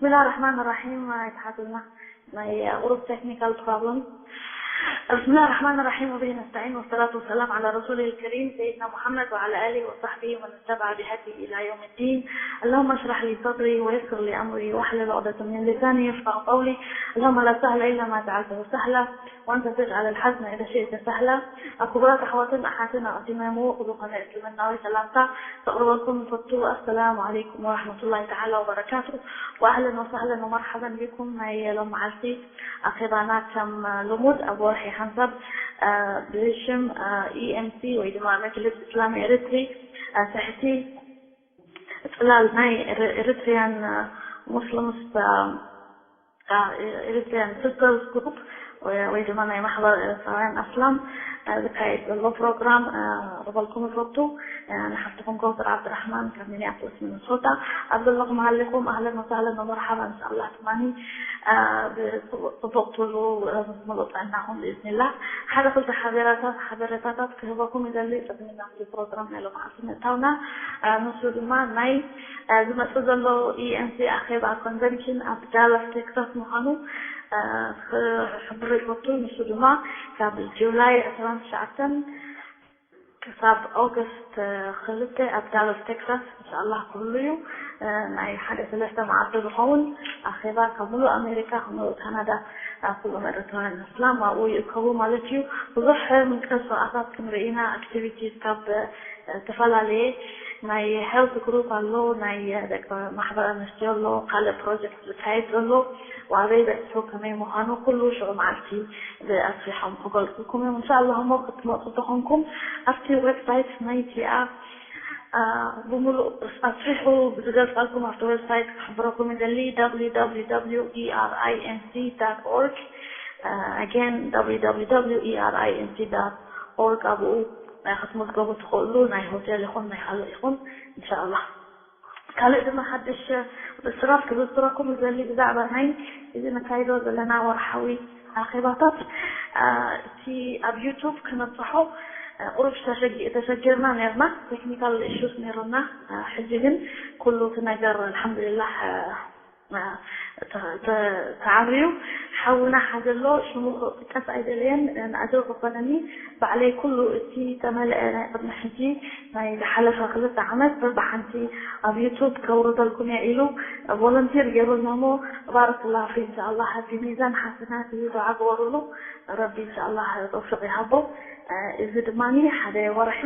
بسم الله الرحمن الرحيم. يتحدثنا مع غروب technical problem. بسم الله الرحمن الرحيم، وبه نستعين، والصلاة والسلام على رسوله الكريم سيدنا محمد وعلى آله وصحبه ومن اتبع بهديه إلى يوم الدين. اللهم اشرح لي صدري ويسر لي أمري واحلل عقدة من لساني يفقه قولي. اللهم لا سهل إلا ما جعلته سهلا وأنت تجعل الحزن إذا شئت سهلا. ክቡራት ኣሕዋትን ኣሓትን ኣቐዲመ ምዉቕ ዝኾነ እስልምናዊ ሰላምታ ከቕርበልኩም እፈቱ። ኣሰላሙ ዓለይኩም ወራሕመቱላሂ ተዓላ ወበረካቱ። ወኣህለን ወሳህለን ወመርሓበን ቢኩም። ናይ ሎም መዓልቲ ኣኼባና ከም ልሙድ ኣብ ወርሒ ሓንሳብ ብሽም ኢኤምሲ ወይ ድማ መጅልስ እስላም ኤሪትሪ ትሕቲ ጽላል ናይ ኤሪትሪያን ሙስሊምስ ኤሪትሪያን ሲስተርስ ግሩፕ ወይ ድማ ናይ ማሕበር ኤርትራውያን ኣስላም ዝካየድ ዘሎ ፕሮግራም ክቕርበልኩም እፈቱ። ንሓፍትኹም ከውሰር ዓብድራሕማን ካብ ሚኒያፖሊስ ሚኒሶታ። ኣብ ዘለኹም ሃሊኹም ኣህለን ወሳህለን ወመርሓባ። እንሻላ ትማኒ ብፅቡቅ ትብሉ ምስ ሙሉእ ጥዕናኹም ብኢዝኒላ። ሓደ ክልተ ሓቤራታት ሓበሬታታት ክህበኩም ይደሊ ቅድሚ ናብቲ ፕሮግራም ናይ ሎምዓልቲ ምእታውና። ንሱ ድማ ናይ ዝመፅእ ዘሎ ኢኤምሲ ኣኼባ ኮንቨንሽን ኣብ ዳላስ ቴክሳስ ምዃኑ ክሕብር ይፈቱ። ንሱ ድማ ካብ ጁላይ ዕስራን ትሽዓተን ክሳብ ኦገስት ክልተ ኣብ ዳላስ ቴክሳስ እንሻላ ክህሉ እዩ። ናይ ሓደ ሰለስተ መዓልቲ ዝኸውን ኣኼባ ካብ ሙሉእ ኣሜሪካ ካብ ሙሉእ ካናዳ ኩሎም ኤርትራውያን ኣስላም ኣብኡ ይእከቡ ማለት እዩ። ብዙሕ ምንቅስቃሳት ክንርኢ ኢና። ኣክቲቪቲስ ካብ ዝተፈላለየ ናይ ሄልት ግሩፕ ኣሎ፣ ናይ ደቂ ማሕበር ኣንስትዮ ኣሎ፣ ካልእ ፕሮጀክት ዝካየድ ዘሎ ዋበይ በእሱ ከመይ ምዃኑ ኩሉ ሽዑ መዓልቲ ብኣስፊሖም ክገልፅልኩም እዮም። እንሻላ እሞ ክትመፁ ተኾንኩም ኣብቲ ዌብሳይት ናይቲኣ ብሙሉእ ኣስፊሑ ብዝገልፀልኩም ኣብቲ ዌብሳይት ክሕብረኩም ይደሊ። www.erinc.org again www.erinc.org ኣብኡ ክትምዝገቡ ትኽእሉ ናይ ሆቴል ይኹን ናይ ካልእ ይኹን። እንሻላ ካልእ ድማ ሓድሽ ብስራት ክዝክረኩም ይደሊ ብዛዕባ ናይ እዚ ነካይዶ ዘለና ወርሓዊ ኣኼባታት። እቲ ኣብ ዩቱብ ክነብፅሖ ቁሩብ ተሸጊ- ተሸጊርና ነርና። ቴክኒካል ኢሹስ ነይሩና። ሕጂ ግን ኩሉ እቲ ነገር ኣልሓምዱሊላህ ተዓርዩ። ሓውና ሓዘሎ ሽሙ ክጥቀስ ኣይደለየን። ንኣጀው ክኾነኒ ባዕለይ ኩሉ እቲ ተመልአ ናይ ቅድሚ ሕጂ ናይ ዝሓለፈ ክልተ ዓመት በብሓንቲ ኣብ ዩቱብ ከውርደልኩም እየ ኢሉ ቮለንቲር ገይሩልና እሞ ባረክላ ፊ እንሻላ። ፊ ሚዛን ሓሰናት እዩ። ዱዓ ግበሩሉ። ረቢ እንሻላ ተውፊቅ ይሃቦ። እዚ ድማ ሓደ ወርሒ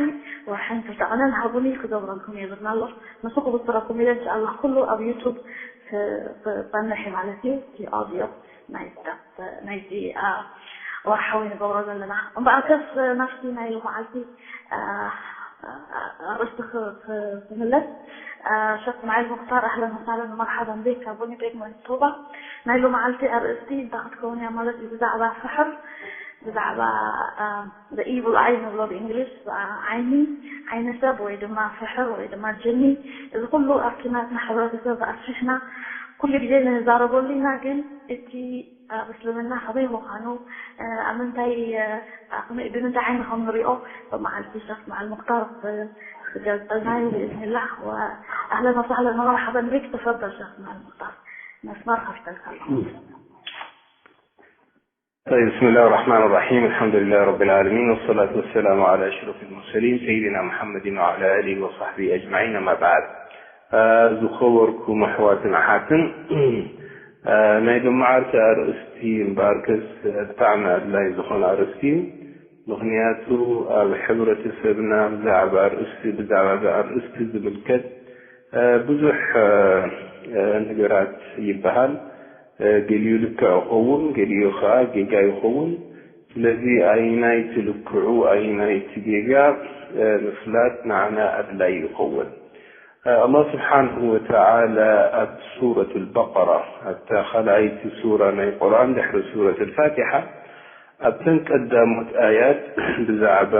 ወርሕን ክልተ ቀነን ሃቡኒ ክገብረልኩም እየ ብልና ኣሎ። ንሱ ክብስረኩም ኢለ እንሻላ ኩሉ ኣብ ዩቱብ ክፀንሕ ማለት እዩ። እቲ ኣውዲዮ ናይቲ ወርሓዊ ንገብሮ ዘለና እምበኣርከስ ናብቲ ናይ ሎመዓልቲ ኣርእስቲ ክምለስ። ሸክ ማይል ሙክታር ኣህለን ወሳለን መርሓበን ቤክ ካብ ዊኒፔግ ማኒቶባ። ናይ ሎመዓልቲ ኣርእስቲ እንታይ ክትከውን እያ ማለት እዩ ብዛዕባ ስሕር ብዛዕባ ኢቭል ኣይ ንብሎ ብእንግሊሽ ዓይኒ ዓይኒ ሰብ ወይ ድማ ስሕር ወይ ድማ ጅኒ። እዚ ኩሉ ኣብቲ ናትና ሕብረተሰብ ኣስፊሕና ኩሉ ግዜ ንዛረበሉ ኢና። ግን እቲ ኣብ እስልምና ከመይ ምዃኑ ኣብ ምንታይ ብምንታይ ዓይኒ ከም ንሪኦ ብመዓልቲ ሸክ መዓል ሙክታር ክገልፀልና እዩ ብእዝንላህ። ኣህለን ወሳህለን ወመርሓበን ቢክ። ተፈደል ሸክ መዓል ሙክታር መስመር ከፍተልካ ኣለኹ። طيب، بسم الله الرحمن الرحيم. الحمد لله رب العالمين، والصلاة والسلام على أشرف المرسلين سيدنا محمد وعلى آله وصحبه أجمعين. أما بعد. ዝኸበርኩም ኣሕዋትን ኣሓትን፣ ናይ ሎመዓልቲ ኣርእስቲ እምበኣርከስ ብጣዕሚ ኣድላይ ዝኾነ ኣርእስቲ እዩ። ምኽንያቱ ኣብ ሕብረተሰብና ብዛዕባ ኣርእስቲ ብዛዕባ ኣርእስቲ ዝምልከት ብዙሕ ነገራት ይበሃል። ገሊኡ ልክዕ ይኸውን፣ ገሊኡ ከዓ ጌጋ ይኸውን። ስለዚ ኣይናይቲ ልክዑ ኣይናይቲ ጌጋ ምፍላጥ ንዓና ኣድላይ ይኸውን። ኣላህ ስብሓንሁ ወተዓላ ኣብ ሱረት ኣልበቀራ ኣብታ ካልኣይቲ ሱራ ናይ ቁርኣን ድሕሪ ሱረት ኣልፋቲሓ ኣብተን ቀዳሞት ኣያት ብዛዕባ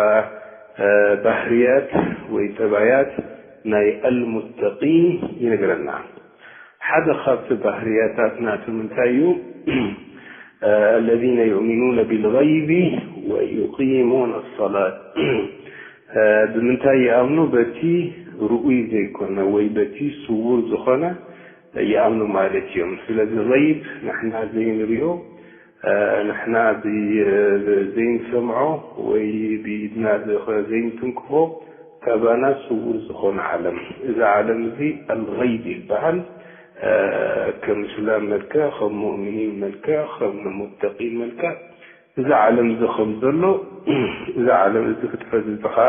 ባህርያት ወይ ጠባያት ናይ ኣልሙተቂን ይነግረና። ሓደ ካብቲ ባህርያታት ናቶም እንታይ እዩ? الذين يؤمنون بالغيب ويقيمون الصلاة. ብምንታይ ይኣምኑ? በቲ ርኡይ ዘይኮነ ወይ በቲ ስውር ዝኾነ ይኣምኑ ማለት እዮም። ስለዚ غيب ንሕና ዘይንሪኦ፣ ንሕና ዘይንሰምዖ ወይ ብኢድና ዘይንትንክፎ ካባና ስውር ዝኾነ ዓለም፣ እዚ ዓለም እዚ الغيب ይበሃል። ከም እስላም መልክዕ፣ ከም ሙእሚኒን መልክዕ፣ ከም ሙተቂን መልክዕ እዚ ዓለም እዚ ከም ዘሎ፣ እዚ ዓለም እዚ ፍጥረት እዚ ከዓ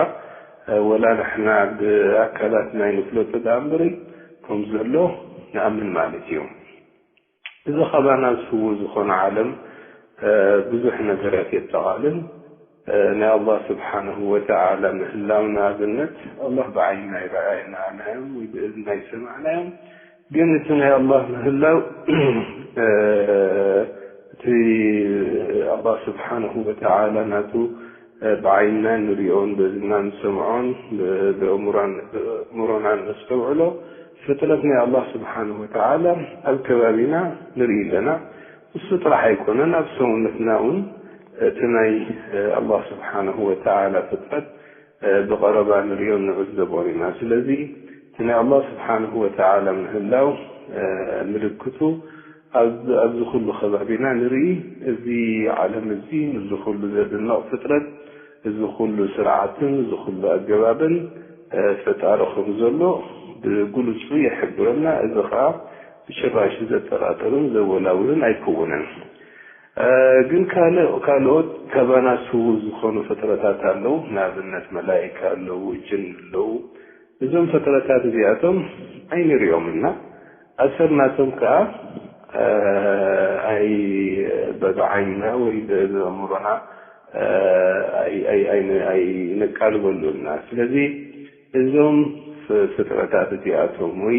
ወላ ንሕና ብኣካላትና ኣይንፍለጦ ደኣ እምበሪ ከም ዘሎ ንኣምን ማለት እዩ። እዚ ካባና ስውር ዝኾነ ዓለም ብዙሕ ነገራት የጠቓልል። ናይ ኣላህ ስብሓንሁ ወተዓላ ምህላው ንኣብነት ኣላህ ብዓይንና ኣይረኣናዮም ወይ ብእዝንና ኣይሰማዕናዮም። ግን እቲ ናይ ኣላህ ምህላው እቲ ኣላህ ስብሓንሁ ወተዓላ ናቱ ብዓይንና ንሪኦን ብእዝንና ንሰምዖን ብእእምሮና ነስተውዕሎ ፍጥረት ናይ ኣላህ ስብሓንሁ ወተዓላ ኣብ ከባቢና ንርኢ ኣለና። እሱ ጥራሕ ኣይኮነን፣ ኣብ ሰውነትና እውን እቲ ናይ ኣላህ ስብሓንሁ ወተዓላ ፍጥረት ብቐረባ ንሪኦን ንዕዘቦን ኢና። ስለዚ እቲ ናይ ኣላህ ስብሓንሁ ወተዓላ ምህላው ምልክቱ ኣብዚ ኩሉ ከባቢና ንርኢ። እዚ ዓለም እዚ፣ እዚ ኩሉ ዘድንቕ ፍጥረት፣ እዚ ኩሉ ስርዓትን እዚ ኩሉ ኣገባብን ፈጣሪ ከም ዘሎ ብግልጹ ይሕብረና። እዚ ኸዓ ብጭራሽ ዘጠራጥርን ዘወላውልን ኣይከውንን። ግን ካልእ ካልኦት ካባና ስውር ዝኾኑ ፍጥረታት ኣለዉ። ንኣብነት መላኢካ ኣለዉ፣ ጅን ኣለዉ። እዞም ፍጥረታት እዚኣቶም ኣይንሪኦም እና ኣሰር ናቶም ከዓ ኣይ ብዓይንና ወይ ብእምሮና ኣይነቃልበሉ እና። ስለዚ እዞም ፍጥረታት እዚኣቶም ወይ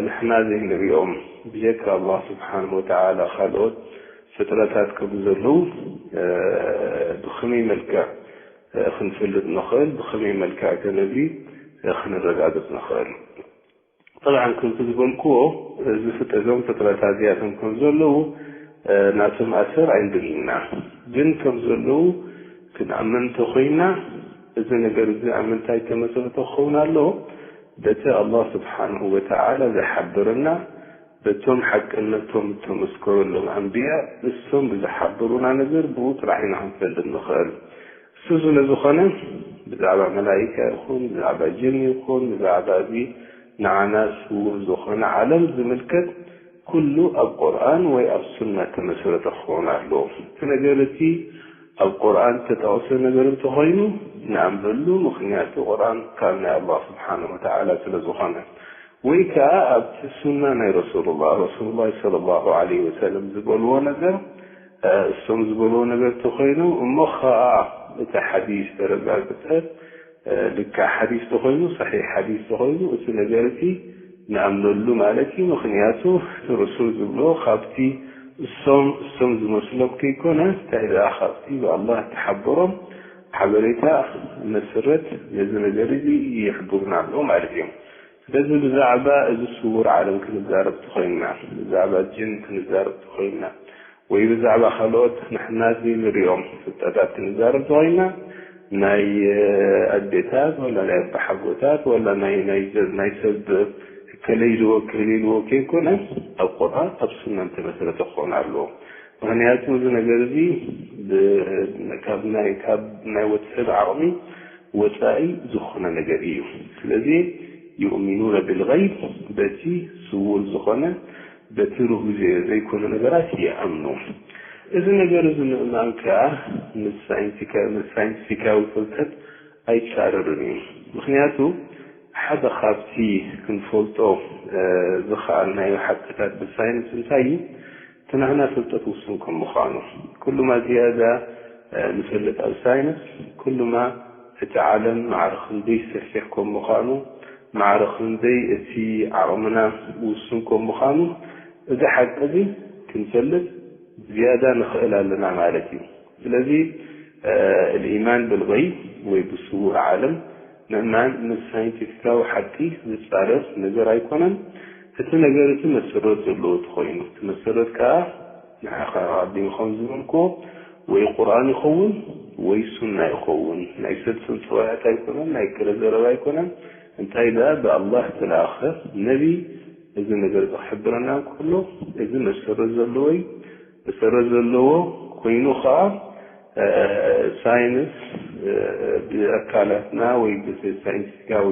ንሕና ዘይንሪኦም ብጀካ ኣላህ ስብሓንሁ ወተዓላ ካልኦት ፍጥረታት ከም ዘለዉ ብኸመይ መልክዕ ክንፈልጥ ንኽእል? ብኸመይ መልክዕ ከ ነዚ ክንረጋግጽ ንኽእል? ጠብዓን ከምቲ ዝበልክዎ እዚ ፍጥ-፣ እዞም ፍጥረታት እዚኣቶም ከም ዘለዉ ናቶም ኣሰር ኣይንድልና። ግን ከም ዘለዉ ክንኣምን እንተኾይና እዚ ነገር እዚ ኣብ ምንታይ ተመስረተ ክኸውን ኣለዎ? በቲ ኣላህ ስብሓንሁ ወተዓላ ዝሓበረና በቶም ሓቅነቶም እተመስከረሎም ኣንብያ እሶም ብዝሓበሩና ነገር ብኡ ጥራሕ ኢና ክንፈልጥ ንኽእል። እሱ ስለ ዝኾነ ብዛዕባ መላኢካ ይኹን ብዛዕባ ጅን ይኹን ብዛዕባ እዚ ንዓና ስውር ዝኾነ ዓለም ዝምልከት ኩሉ ኣብ ቁርኣን ወይ ኣብ ሱና ተመስረተ ክኸውን ኣለዎ። እቲ ነገር እቲ ኣብ ቁርኣን ዝተጠቕሰ ነገር እንተኾይኑ ንኣምነሉ፣ ምኽንያቱ ቁርኣን ካብ ናይ ኣላህ ስብሓንሁ ወተዓላ ስለ ዝኾነ። ወይ ከዓ ኣብቲ ሱና ናይ ረሱሉላህ፣ ረሱሉላህ ሰለላሁ ዐለይሂ ወሰለም ዝበልዎ ነገር እሶም ዝበልዎ ነገር ተኾይኑ እሞ ኸዓ እቲ ሓዲስ ተረጋግጸ ልክዕ ሓዲስ ተኾይኑ፣ ሰሒሕ ሓዲስ ተኾይኑ እቲ ነገር እቲ ንኣምነሉ ማለት እዩ። ምኽንያቱ እቲ ረሱል ዝብሎ ካብቲ እሶም እሶም ዝመስሎም ከይኮነ እንታይ ደኣ ካብቲ ብኣላህ እተሓበሮም ሓበሬታ መስረት ነዚ ነገር እዚ ይሕብሩና ኣለዉ ማለት እዮም። ስለዚ ብዛዕባ እዚ ስውር ዓለም ክንዛረብ ተኾይንና፣ ብዛዕባ ጅን ክንዛረብ ተኾይንና፣ ወይ ብዛዕባ ካልኦት ንሕና ዘይንሪኦም ፍልጠታት ክንዛረብ ተኾይንና፣ ናይ ኣዴታት ወላ ናይ ኣባሓጎታት ወላ ናይ ናይ ሰብ እከለ ኢልዎ እከለ ኢልዎ ከይኮነ ኣብ ቁርኣን ኣብ ሱናን ተመስረተ ክኾን ኣለዎ። ምኽንያቱ እዚ ነገር እዚ ካብ ናይ ወዲ ሰብ ዓቕሚ ወፃኢ ዝኾነ ነገር እዩ። ስለዚ ዩእሚኑነ ብልገይብ፣ በቲ ስውር ዝኾነ በቲ ርኡይ ዘይኮነ ነገራት ይኣምኑ። እዚ ነገር እዚ ምእማን ከኣ ምስ ሳይንቲፊካዊ ፍልጠት ኣይጻረርን እዩ። ምኽንያቱ ሓደ ካብቲ ክንፈልጦ ዝኸኣልናዮ ሓቅታት ብሳይንስ እንታይ እዩ? እቲ ናህና ፍልጠት ውሱን ከም ምዃኑ፣ ኩሉማ ዝያዳ ንፈልጥ ኣብ ሳይንስ፣ ኩሉማ እቲ ዓለም ማዕረ ክንደይ ሰፊሕ ከም ምዃኑ፣ ማዕረ ክንደይ እቲ ዓቕምና ውሱን ከም ምዃኑ፣ እዚ ሓቂ እዚ ክንፈልጥ ዝያዳ ንኽእል ኣለና ማለት እዩ። ስለዚ الإيمان بالغيب ወይ ብስውር ዓለም ምእማን ምስ ሳይንቲፊካዊ ሓቂ ዝጻረር ነገር ኣይኮነን። እቲ ነገር እቲ መሰረት ዘለዎ ተኾይኑ፣ እቲ መሰረት ከኣ ንዓኻ ኣቐዲሙ ከም ዝበልክዎ ወይ ቁርኣን ይኸውን ወይ ሱና ይኸውን። ናይ ሰብ ጽንጽዋያት ኣይኮነን፣ ናይ ገለ ዘረባ ኣይኮነን። እንታይ ደኣ ብኣላህ ዝተላእኸ ነቢ እዚ ነገር እዚ ክሕብረና እንከሎ፣ እዚ መሰረት ዘለዎ እዩ። መሰረት ዘለዎ ኮይኑ ኸዓ፣ እ፣ ሳይንስ፣ እ፣ ብኣካላትና ወይ ብሳይንቲፊካዊ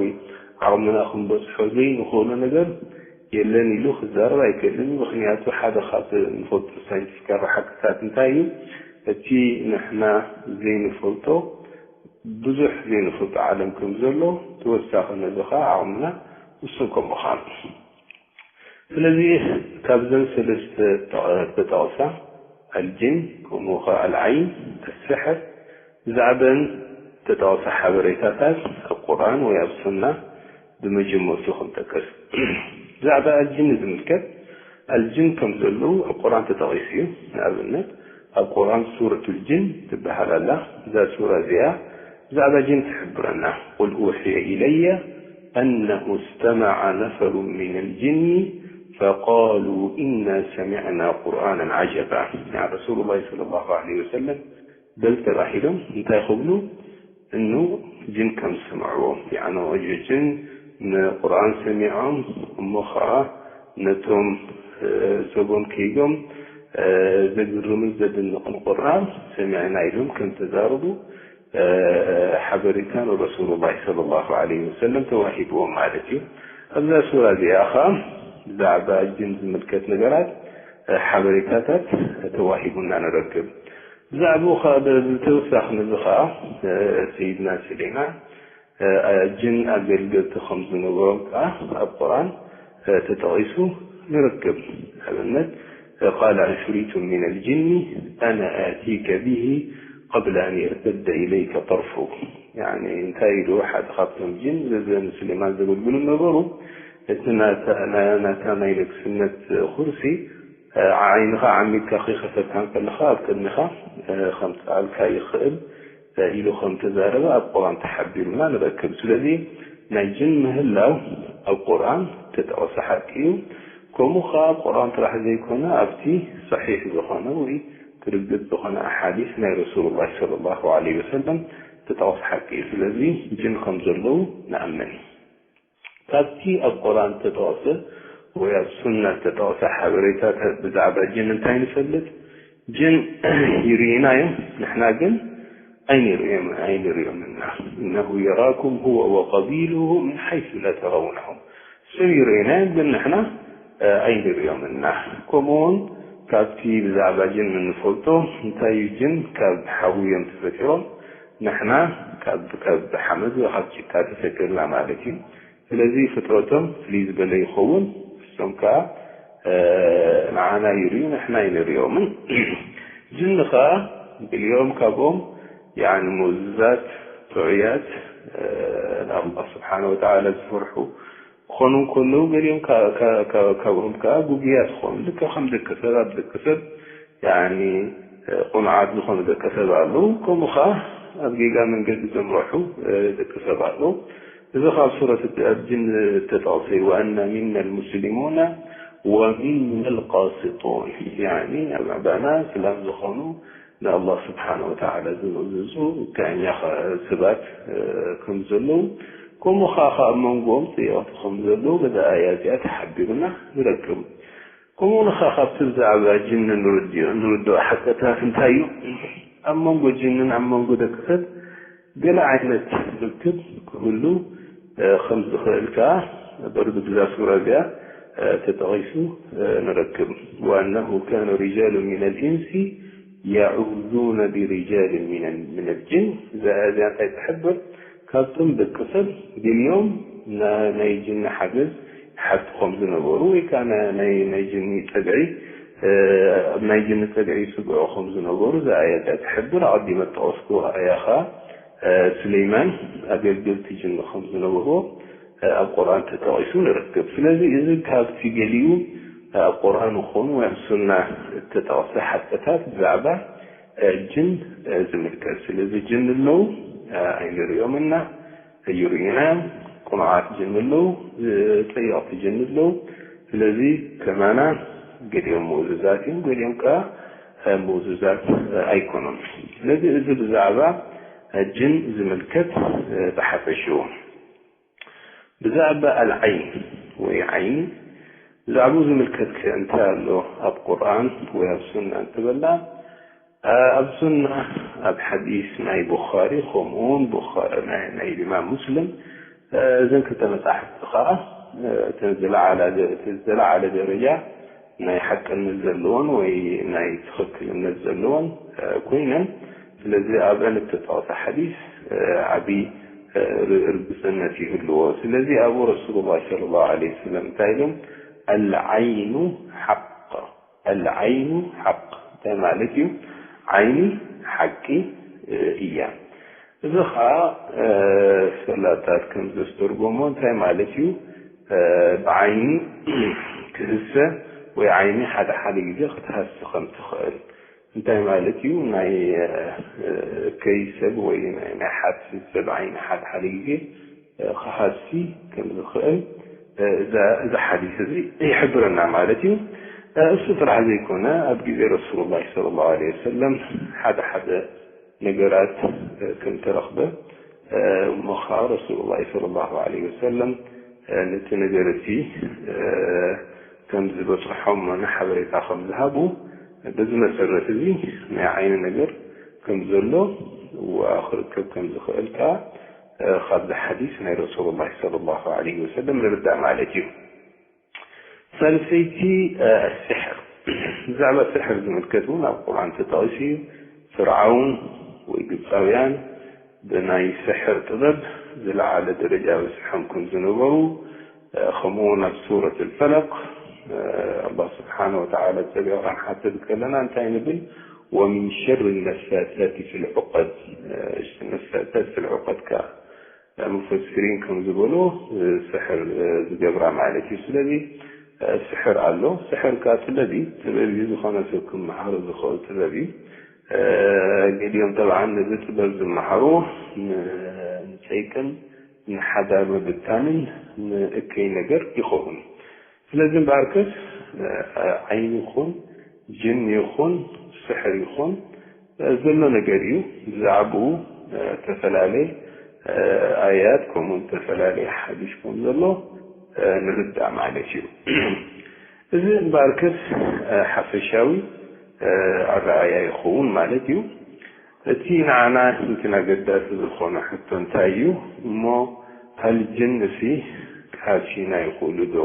ዓቕምና ክንበጽሖ ዘይንኽእሎ ነገር የለን ኢሉ ክዛረብ ኣይክእልን። ምኽንያቱ ሓደ ካብ ንፈልጦ ሳይንቲፊካዊ ሓቅታት እንታይ እዩ? እቲ ንሕና ዘይንፈልጦ ብዙሕ ዘይንፈልጦ ዓለም ከም ዘሎ፣ ተወሳኺ ነዚ ኸዓ ዓቕምና ውሱን ከም ምዃኑ። ስለዚ ካብዘን ሰለስተ ተጠ-፣ ተጠቕሳ፣ ኣልጅን፣ ከምኡ ኸዓ ኣልዓይን፣ ኣስሕር፣ ብዛዕበን ተጠቕሳ ሓበሬታታት ኣብ ቁርኣን ወይ ኣብ ሱና ብመጀመርቱ ክንጠቅስ። ብዛዕባ ኣልጅን ዝምልከት፣ ኣልጅን ከም ዘለዉ ኣብ ቁርኣን ተጠቒሱ እዩ። ንኣብነት፣ ኣብ ቁርኣን ሱረቱል ጅን ትበሃል ኣላ። እዛ ሱራ እዚኣ ብዛዕባ ጅን ትሕብረና። ቁል ኡሕየ ኢለየ ኣነሁ እስተመዐ ነፈሩ ሚነል ጅኒ ፈቃሉ ኢና ሰሚዕና ቁርኣናን ዐጀባ። ንዓ ረሱሉላህ ሰለላሁ ዐለይሂ ወሰለም በል ተባሂሎም እንታይ ክብሉ? እኑ ጅን ከም ዝሰምዕዎ፣ ያዕኒ ጅን ንቁርኣን ሰሚዖም እሞ ኸዓ ነቶም፣ እ፣ ሰጎም ከይዶም፣ እ፣ ዘግርምን ዘደንቕን ቁርኣን ሰሚዕና ኢሎም ከም ተዛረቡ፣ እ፣ ሓበሬታ ንረሱሉላህ ሰለላሁ ዐለይሂ ወሰለም ተዋሂብዎም ማለት እዩ። ኣብዛ ሱራ እዚኣ ኸዓ ብዛዕባ ጅን ዝምልከት ነገራት፣ እ፣ ሓበሬታታት ተዋሂቡና ንረክብ። ብዛዕባኡ ኸዓ ብ-፣ ብተወሳኺ ነዚ ኸዓ፣ እ፣ ሰይድና ሱሌይማን፣ እ፣ ጅን ኣገልገልቲ ከም ዝነበሮም ከኣ ኣብ ቁርኣን፣ እ፣ ተጠቒሱ ንረክብ። ንኣብነት፣ እ፣ ቃለ ዐፍሪቱ ሚነል ጅኒ ኣነ ኣቲከ ቢሂ ቀብለ ኣን የርተደ ኢለይከ ጠርፉክ። ያኒ እንታይ ኢሉ ሓደ ካብቶም ጅን፣ እዚ ንሱሌማን ዘገልግሉ ነበሩ፣ እቲ ናታ-፣ ና-፣ ናታ ናይ ንግስነት ኩርሲ፣ እ፣ ዓይንኻ ዓሚትካ ከይኸፈትካ እንከለኻ ኣብ ቅድሚኻ፣ እ፣ ከምጽኣልካ ይኽእል፣ እ፣ ኢሉ ከም ተዛረበ ኣብ ቁርኣን ተሓቢሩና ንረክብ። ስለዚ ናይ ጅን ምህላው ኣብ ቁርኣን ተጠቕሰ ሓቂ እዩ። ከምኡ ኸኣ ኣብ ቁርኣን ጥራሕ ዘይኮነ ኣብቲ ሰሒሕ ዝኾነ ወይ ርግጽ ዝኾነ ኣሓዲስ ናይ ረሱሉላህ ሰለላሁ ዐለይሂ ወሰለም ተጠቕሰ ሓቂ እዩ። ስለዚ ጅን ከም ዘለዉ ንኣምን። ካብቲ ኣብ ቁርኣን እተጠቕሰ ወይ ኣብ ሱና እተጠቕሰ ሓበሬታታት ብዛዕባ ጅን እንታይ ንፈልጥ? ጅን ይርእዩና እዮም፣ ንሕና ግን ኣይንርእዮም-፣ ኣይንርእዮምን ኢና። እነሁ የራኩም ሁወ ወቀቢሉሁ ሚን ሓይሱ ላ ተረውነሁም። እሶም ይርእዩና እዮም፣ ግን ንሕና፣ እ፣ ኣይንርእዮምን ኢና። ከምኡውን ካብቲ ብዛዕባ ጅን እንፈልጦ፣ እንታይ እዩ ጅን? ካብ ሓዊ እዮም ተፈጢሮም፣ ንሕና ካብ፣ ካብ ሓመድ ወይ ካብ ጭቃ ተፈጢርና ማለት እዩ። ስለዚ ፍጥረቶም ፍልይ ዝበለ ይኸውን፣ እሶም ከኣ፣ እ፣ ንዓና ይርእዩ፣ ንሕና ኣይንርእዮምን። ጅን ኸኣ ገሊኦም ካብኦም፣ ያኒ፣ ምኡዝዛት፣ ጥዑያት፣ እ፣ ንኣላህ ስብሓነ ወተዓላ ዝፈርሑ ክኾኑ እንከለዉ፣ ገሊኦም ካ-፣ ካ-፣ ካ-፣ ካብኦም ከኣ ጉጉያት ይኾኑ። ልክዕ ከም ደቂ ሰብ፣ ኣብ ደቂ ሰብ ያኒ፣ እ፣ ቁኑዓት ዝኾኑ ደቂ ሰብ ኣለዉ። ከምኡ ኸዓ ኣብ ጌጋ መንገዲ ዘምርሑ፣ እ፣ ደቂ ሰብ ኣለዉ። እዚ ካብ ሱረት ኣብ ጅን እተጠቕሰ እዩ፣ "ወአና ሚና ልሙስሊሙና ወሚና ልቃሲጡን።" ያኒ፣ ኣብ ኣባና እስላም ዝኾኑ፣ ንኣላህ ስብሓነ ወተዓላ ዝምእዝዙ ትክክለኛ ኸ-፣ ሰባት፣ እ፣ ከም ዘለዉ፣ ከምኡ ኸዓ ኣብ መንጎኦም ጽየቕቲ ከም ዘለዉ፣ በዛ ኣያ እዚኣ ተሓቢሩና ንረክብ። ከምኡ ንኻ ካብቲ ብዛዕባ ጅን ንርድኦ፣ ንርድኦ ሓቅታት እንታይ እዩ? ኣብ መንጎ ጅንን ኣብ መንጎ ደቂ ሰብ ገለ ዓይነት ርክብ ክህሉ፣ እ፣ ከም ዝኽእል ከኣ በርዱ ብዛ ሱራ እዚኣ፣ እ፣ ተጠቒሱ፣ እ፣ ንረክብ። "ወአነሁ ካነ ሪጃሉ ሚነል ኢንሲ የዑዙነ ቢሪጃልን ሚነል፣ ሚነል ጅን።" እዛ ኣያ እዚኣ እንታይ ትሕብር? ካብቶም ደቂ ሰብ ገሊኦም ና-፣ ናይ ጅኒ ሓገዝ ይሓቱ ከም ዝነበሩ ወይ ከኣ ና-፣ ናይ፣ ናይ ጅኒ ጸግዒ፣ እ፣ ኣብ ናይ ጅኒ ጸግዒ ይስግዑ ከም ዝነበሩ እዛ ኣያ እዚኣ ትሕብር። ኣቐዲመ እተጠቐስክዎ ኣያ ኸኣ፣ እ፣ ሱለይማን ኣገልገልቲ ጅኒ ከም ዝነበርዎ፣ እ፣ ኣብ ቁርኣን ተጠቒሱ ንረክብ። ስለዚ እዚ ካብቲ ገሊኡ፣ እ፣ ኣብ ቁርኣን ይኹን ወይ ኣብ ሱና እተጠቕሰ ሓቅታት ብዛዕባ እ፣ ጅን፣ እ፣ ዝምልከት። ስለዚ ጅን ኣለዉ፣ እ፣ ኣይንርእዮምን ኢና፣ ይርእዩና እዮም። ቅኑዓት ጅን ኣለዉ፣ እ፣ ጸየቕቲ ጅን ኣለዉ። ስለዚ ከማና ገሊኦም ምኡዝዛት እዮም፣ ገሊኦም ከኣ፣ እ፣ ምኡዝዛት፣ እ፣ ኣይኮኑን። ስለዚ እዚ ብዛዕባ፣ እ፣ ጅን ዝምልከት፣ እ፣ ብሓፈሽኡ። ብዛዕባ ኣልዓይን ወይ ዓይኒ ብዛዕባኡ ዝምልከት ከ እንታይ ኣሎ ኣብ ቁርኣን ወይ ኣብ ሱና እንተበልና፣ ኣብ ሱና፣ ኣብ ሓዲስ ናይ ቡኻሪ፣ ከምኡውን ቡኻ-፣ ናይ፣ ናይ ኢማም ሙስሊም፣ እዘን ክልተ መጻሕፍቲ ኸዓ፣ እተን ዝለዓላ ደ-፣ እቲ ዝለዓለ ደረጃ ናይ ሓቅነት ዘለዎን ወይ ናይ ትኽክልነት ዘለዎን ኮይነን፣ ስለዚ ኣብአን እተጠቕሰ ሓዲስ ዓቢ ር-፣ ርግጽነት ይህልዎ። ስለዚ ኣብኡ ረሱሉላህ ሰለላሁ ዐለይሂ ወሰለም እንታይ ኢሎም? "ኣልዓይኑ ሓቅ፣ ኣልዓይኑ ሓቅ" እንታይ ማለት እዩ? ዓይኒ ሓቂ እያ። እዚ ኸዓ፣ እ፣ ፈላጣት ከም ዘስተርጎሞ እንታይ ማለት እዩ? እ፣ ብዓይኒ ክህሰ ወይ ዓይኒ ሓደ ሓደ ግዜ ክትሃሲ ከም ትኽእል እንታይ ማለት እዩ? ናይ፣ እ፣ ከይ ሰብ ወይ ናይ፣ ናይ ሓሲ ሰብ ዓይኒ ሓደ ሓደ ግዜ፣ እ፣ ክሃሲ ከም ዝኽእል፣ እ፣ እዛ፣ እዚ ሓዲስ እዚ ይሕብረና ማለት እዩ። እ፣ እሱ ጥራሕ ዘይኮነ፣ ኣብ ግዜ ረሱሉላህ ሰለላሁ ዐለይሂ ወሰለም ሓደ ሓደ ነገራት፣ እ፣ ከም ተረኽበ፣ እ፣ እሞ ኸዓ ረሱሉላህ ሰለላሁ ዐለይሂ ወሰለም፣ እ፣ ነቲ ነገር እቲ፣ እ፣ ከም ዝበጽሖም ሓበሬታ ከም ዝሃቡ፣ በዚ መሰረት እዚ ናይ ዓይኒ ነገር ከም ዘሎ ወክርከብ ከም ዝኽእል ከኣ፣ እ፣ ካብዚ ሓዲስ ናይ ረሱሉላህ ሰለላሁ ዐለይሂ ወሰለም ንርዳእ ማለት እዩ። ሳልሰይቲ፣ እ፣ ስሕር። ብዛዕባ ስሕር ዝምልከት እውን ኣብ ቁርኣን ተጠቒሱ እዩ። ፍርዓውን ወይ ግብፃውያን ብናይ ስሕር ጥበብ ዝለዓለ ደረጃ በፂሖም ከም ዝነበሩ፣ እ፣ ከምኡ እውን ኣብ ሱረት ኣልፈለቅ፣ እ፣ ኣላህ ስብሓነ ወተዓላ ፀቢቕና ክንሓተት ከለና እንታይ ንብል? "ወሚን ሸሪ ነፋሳት ፊል ዑቀድ።" እ፣ ነፋሳት ፊል ዑቀድ ከኣ ሙፈሲሪን ከም ዝበሎ፣ እ፣ ስሕር፣ እ፣ ዝገብራ ማለት እዩ። ስለዚ፣ እ፣ ስሕር ኣሎ። ስሕር ከኣ ጥበብ እዩ። ጥበብ እዩ። ዝኾነ ሰብ ክመሃሮ ዝኽእል ጥበብ እዩ። እ፣ ገሊኦም ጠብዓን ነዚ ጥበብ ዝመሃሩ ን-፣ ንጸይቅን ንሓዳር ምብታንን ንእከይ ነገር ይኸውን። ስለዚ እምበኣርከስ፣ እ፣ ዓይኒ ይኹን፣ ጅን ይኹን፣ ስሕር ይኹን፣ እ፣ ዘሎ ነገር እዩ። ብዛዕባኡ፣ እ፣ ተፈላለየ፣ እ፣ ኣያት ከምኡ እውን ተፈላለየ ሓዲስ ከም ዘሎ፣ እ፣ ንርዳእ ማለት እዩ። እዚ እምበኣርከስ፣ እ፣ ሓፈሻዊ፣ እ፣ ኣረኣእያ ይኸውን ማለት እዩ። እቲ ንዓና እቲ ኣገዳሲ ዝኾነ ሕቶ እንታይ እዩ እሞ፣ ሃል ጅን እሲ ክሃስዩና ይኽእሉ ዶ?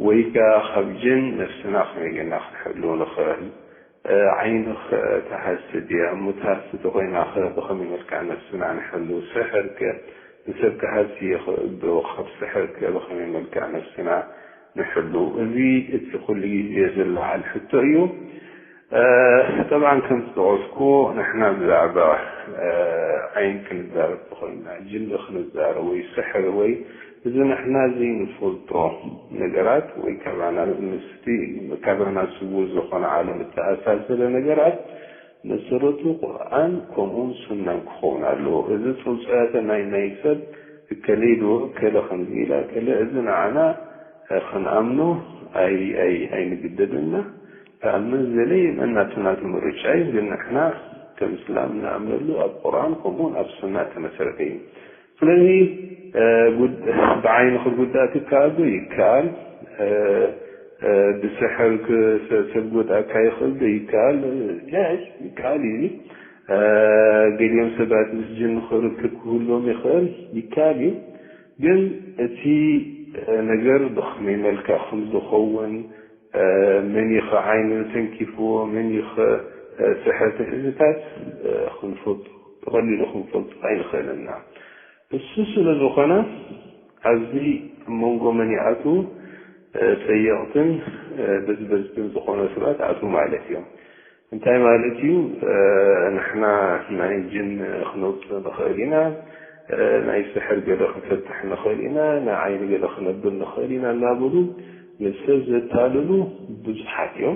ወይ ከኣ ካብ ጅን ነፍስና ከመይ ጌርና ክንሕሉ ንኽእል? እ፣ ዓይኒ ኸ ትሃሲ ድያ? እሞ ትሃሲ ተኾይና ኸ ብኸመይ መልክዕ ነፍስና ንሕሉ? ስሕር ከ ንሰብ ክሃሲ ይኽእል ዶ? ካብ ስሕር ከ ብኸመይ መልክዕ ነፍስና ንሕሉ? እዚ እቲ ኩሉ ግዜ ዝለዓል ሕቶ እዩ። እ፣ ጠብዓን ከም ዝጠቐስኩ ንሕና ብዛዕባ፣ እ፣ ዓይን ክንዛረብ ተኾይና፣ ጅን ክንዛረብ ወይ ስሕር ወይ እዚ ንሕና ዘይንፈልጦ ነገራት ወይ ካባና ምስቲ፣ ካባና ስዉር ዝኾነ ዓለም እተኣሳሰረ ነገራት መሰረቱ ቁርኣን ከምኡውን ሱናን ክኸውን ኣለዎ። እዚ ጽውጽያተ ናይ፣ ናይ ሰብ እከለ ኢልዎ፣ እከለ ከምዚ ኢላ፣ እከለ እዚ ንዓና፣ እ፣ ክንኣምኖ ኣይ-፣ ኣይ-፣ ኣይንግደድና። ክኣምን ዝደለየ መን ናቱ ናቱ ምርጫ እዩ። ግን ንሕና ከም እስላም ንኣምነሉ ኣብ ቁርኣን ከምኡውን ኣብ ሱና እተመሰረተ እዩ። ስለዚ፣ እ፣ ጉድ-፣ ብዓይኒ ክጉዳእ ትከኣል ዶ? ይከኣል። እ፣ እ፣ ብስሕር ክ-፣ ሰ-፣ ሰብ ክጎድኣካ ይኽእል ዶ? ይከኣል። እ፣ ጃኢዝ፣ ይከኣል እዩ። እ፣ ገሊኦም ሰባት ምስ ጅን ክርክብ ክህልዎም ይኽእል፣ ይከኣል እዩ። ግን እቲ፣ እ፣ ነገር ብኸመይ መልክዕ ከም ዝኸውን፣ እ፣ መን እዩ ኸ ዓይኑ ተንኪፍዎ፣ መን እዩ ኸ፣ እ፣ ስሕር ተ-፣ እዚታት፣ እ፣ ክንፈልጦ፣ ብቐሊሉ ክንፈልጦ ኣይንኽእልን ኢና። እሱ ስለ ዝኾነ፣ ኣብዚ ኣብ መንጎ መን ይኣትዉ? እ፣ ጸየቕትን፣ እ፣ በዝበዝትን ዝኾነ ሰባት ኣትዉ ማለት እዮም። እንታይ ማለት እዩ? እ፣ ንሕና ናይ ጅን ክነውጽእ ንኽእል ኢና፣ እ፣ ናይ ስሕር ገለ ክንፈትሕ ንኽእል ኢና፣ ናይ ዓይኒ ገለ ክነብል ንኽእል ኢና እናበሉ ንሰብ ዘታልሉ ብዙሓት እዮም።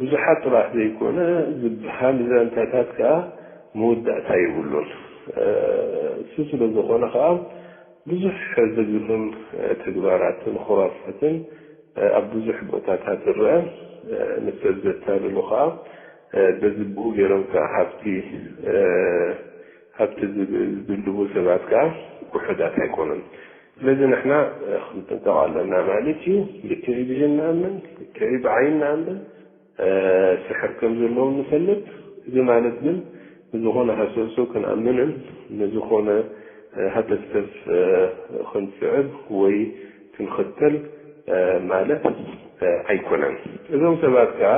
ብዙሓት ጥራሕ ዘይኮነ፣ ዝበሃል ዛንታታት ከኣ መወዳእታ የብሉን። እ፣ እሱ ስለ ዝኾነ ከኣ ብዙሕ ዘግርም፣ እ፣ ተግባራትን ኹራፋትን፣ እ፣ ኣብ ብዙሕ ቦታታት ይረአ። እ፣ ንሰብ ዘታልሉ ከኣ፣ እ፣ በዚ ብኡ ገይሮም ከኣ ሃብቲ፣ እ፣ ሃብቲ ዝግ-፣ ዝድልቡ ሰባት ከኣ ውሑዳት ኣይኮኑን። ስለዚ ንሕና ክንጥንቀቕ ኣለና ማለት እዩ። ልክዕ ብቪዥን ንኣምን፣ ልክዕ ብዓይን ንኣምን፣ ስሕር ከም ዘለዎም ንፈልጥ። እዚ ማለት ግን ንዝኾነ ሃሰብሰብ ክንኣምንን ንዝኾነ ሃተፍተፍ ክንስዕብ ወይ ክንኽተል ማለት ኣይኮነን። እዞም ሰባት ከኣ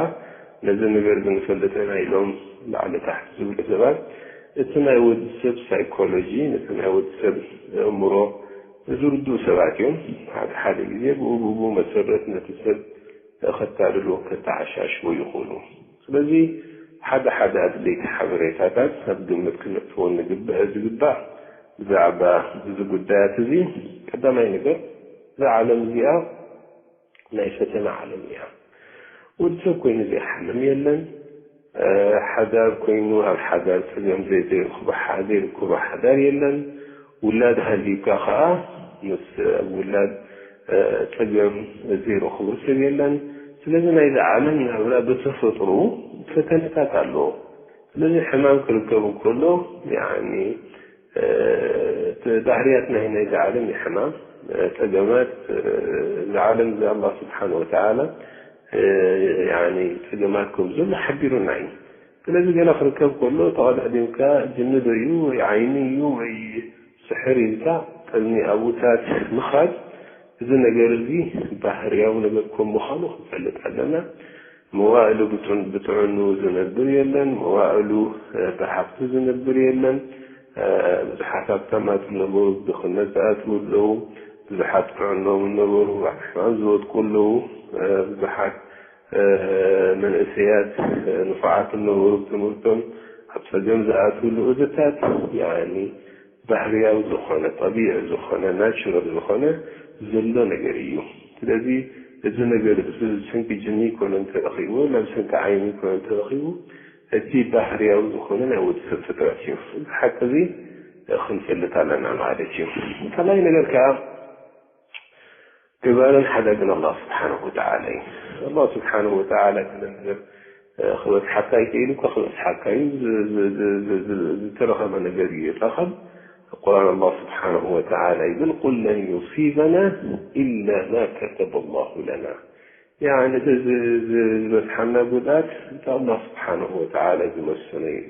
ነዚ ነገር እዚ ንፈልጥ ኢና ኢሎም ላዕሊ ታሕቲ ዝብሉ ሰባት እቲ ናይ ወዲ ሰብ ሳይኮሎጂ፣ ነቲ ናይ ወዲ ሰብ ኣእምሮ ዝርድኡ ሰባት እዮም። ሓደ ሓደ ግዜ ብኡ ብኡ መሰረት ነቲ ሰብ ከታልልዎ ከተዓሻሽዎ ይኽእሉ። ስለዚ ሓደ ሓደ ኣድለይቲ ሓበሬታታት ኣብ ግምት ክነእትዎ ንግባእ ዝግባእ ብዛዕባ እዚ ጉዳያት እዚ ቀዳማይ ነገር እዛ ዓለም እዚኣ ናይ ፈተና ዓለም እያ። ወዲ ሰብ ኮይኑ ዘይሓምም የለን። ሓዳር ኮይኑ ኣብ ሓዳር ጸገም ዘይረክቦ ሓዳር የለን። ውላድ ሃልዩካ ከኣ ምስ ውላድ ጸገም ዘይረክቦ ሰብ የለን። ስለዚ ናይዚ ዓለም ናብራ ብተፈጥሮ ፈተነታት ኣለዎ። ስለዚ ሕማም ክርከብ እንከሎ ባህርያት ናይ ናይዚ ዓለም ናይ ሕማም ጸገማት እዚ ዓለም እዚ ኣላህ ስብሓን ወተዓላ ጸገማት ከም ዘሎ ሓቢሩና እዩ። ስለዚ ገለ ክርከብ ከሎ ተቐዳዲምካ ጅኒ ዶ እዩ ወይ ዓይኒ እዩ ወይ ስሕር ኢልካ ቅድሚ ኣብኡታት ምኻድ እዚ ነገር እዚ ባህርያዊ ነገር ከም ምዃኑ ክንፈልጥ ኣለና። መዋእሉ ብጥዕንኡ ዝነብር የለን፣ መዋእሉ ብሃብቲ ዝነብር የለን። ብዙሓት ሃብታማት ዝነበሩ ድኽነት ዝኣትዉ ኣለዉ። ብዙሓት ጥዕኖም ዝነበሩ ኣብ ሕማም ዝወድቁ ኣለዉ። ብዙሓት መንእሰያት ንፉዓት ዝነበሩ ትምህርቶም ኣብ ጸገም ዝኣትዉ ኣለዉ። እዚታት ባህርያዊ ዝኾነ ጠቢዒ ዝኾነ ናቹራል ዝኾነ ዘሎ ነገር እዩ። ስለዚ እዚ ነገር እዚ ብሰንኪ ጅኒ ይኮነ እንተረኺቡ ናብ ሰንኪ ዓይኒ ይኮነ እንተረኺቡ እቲ ባህርያዊ ዝኾነ ናይ ወዲ ሰብ ፍጥረት እዩ። እዚ ሓቂ እዚ ክንፈልጥ ኣለና ማለት እዩ። ካልኣይ ነገር ከዓ ግባርን ሓዳግን ኣላህ ስብሓንሁ ወተዓላ እዩ። ኣላህ ስብሓንሁ ወተዓላ ገለ ነገር ክበጽሓካ ይኽእል እኳ ክበጽሓካ እዩ። ዝተረኸበ ነገር እዩ። የታኸብ ቁርኣን ኣላህ ስብሓንሁ ወተዓላ ይብል ቁል ለን ዩሲበና ኢላ ማ ከተበ ላሁ ለና። ያኒ እቲ ዝበጽሓና ጉድኣት እቲ ኣላህ ስብሓንሁ ወተዓላ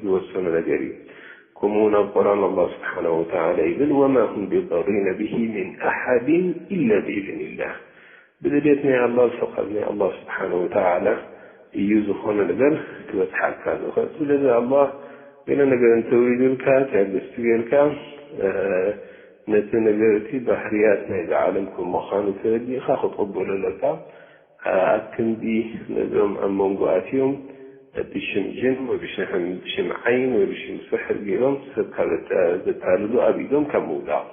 ዝወሰኖ ነገር እዩ። ከምኡ እውን ኣብ ቁርኣን ኣላህ ስብሓንሁ ወተዓላ ይብል ወማ ሁም ቢضሪነ ብሂ ምን ኣሓድን ኢላ ብኢዝኒላህ። ብድሌት ናይ ኣላህ ብፍቓድ ናይ ኣላህ ስብሓንሁ ወተዓላ እዩ ዝኾነ ነገር ክበጽሓካ ዝኽእል። ስለዚ ኣላህ ገለ ነገር እንተውሪዱልካ ትዕግስቲ ጌርካ ነቲ ነገር እቲ ባህርያት ናይዚ ዓለም ከም ምዃኑ ተረዲእኻ ክትቕበሎ ኣለካ። ኣብ ክንዲ ነዞም ኣብ መንጎ ኣትዮም ብሽም ጅን ወይ ብሽም ዓይን ወይ ብሽም ስሕር ገይሮም ሰብ ካብ ዘታልሉ ኣብ ኢዶም ካብ ምውዳቕ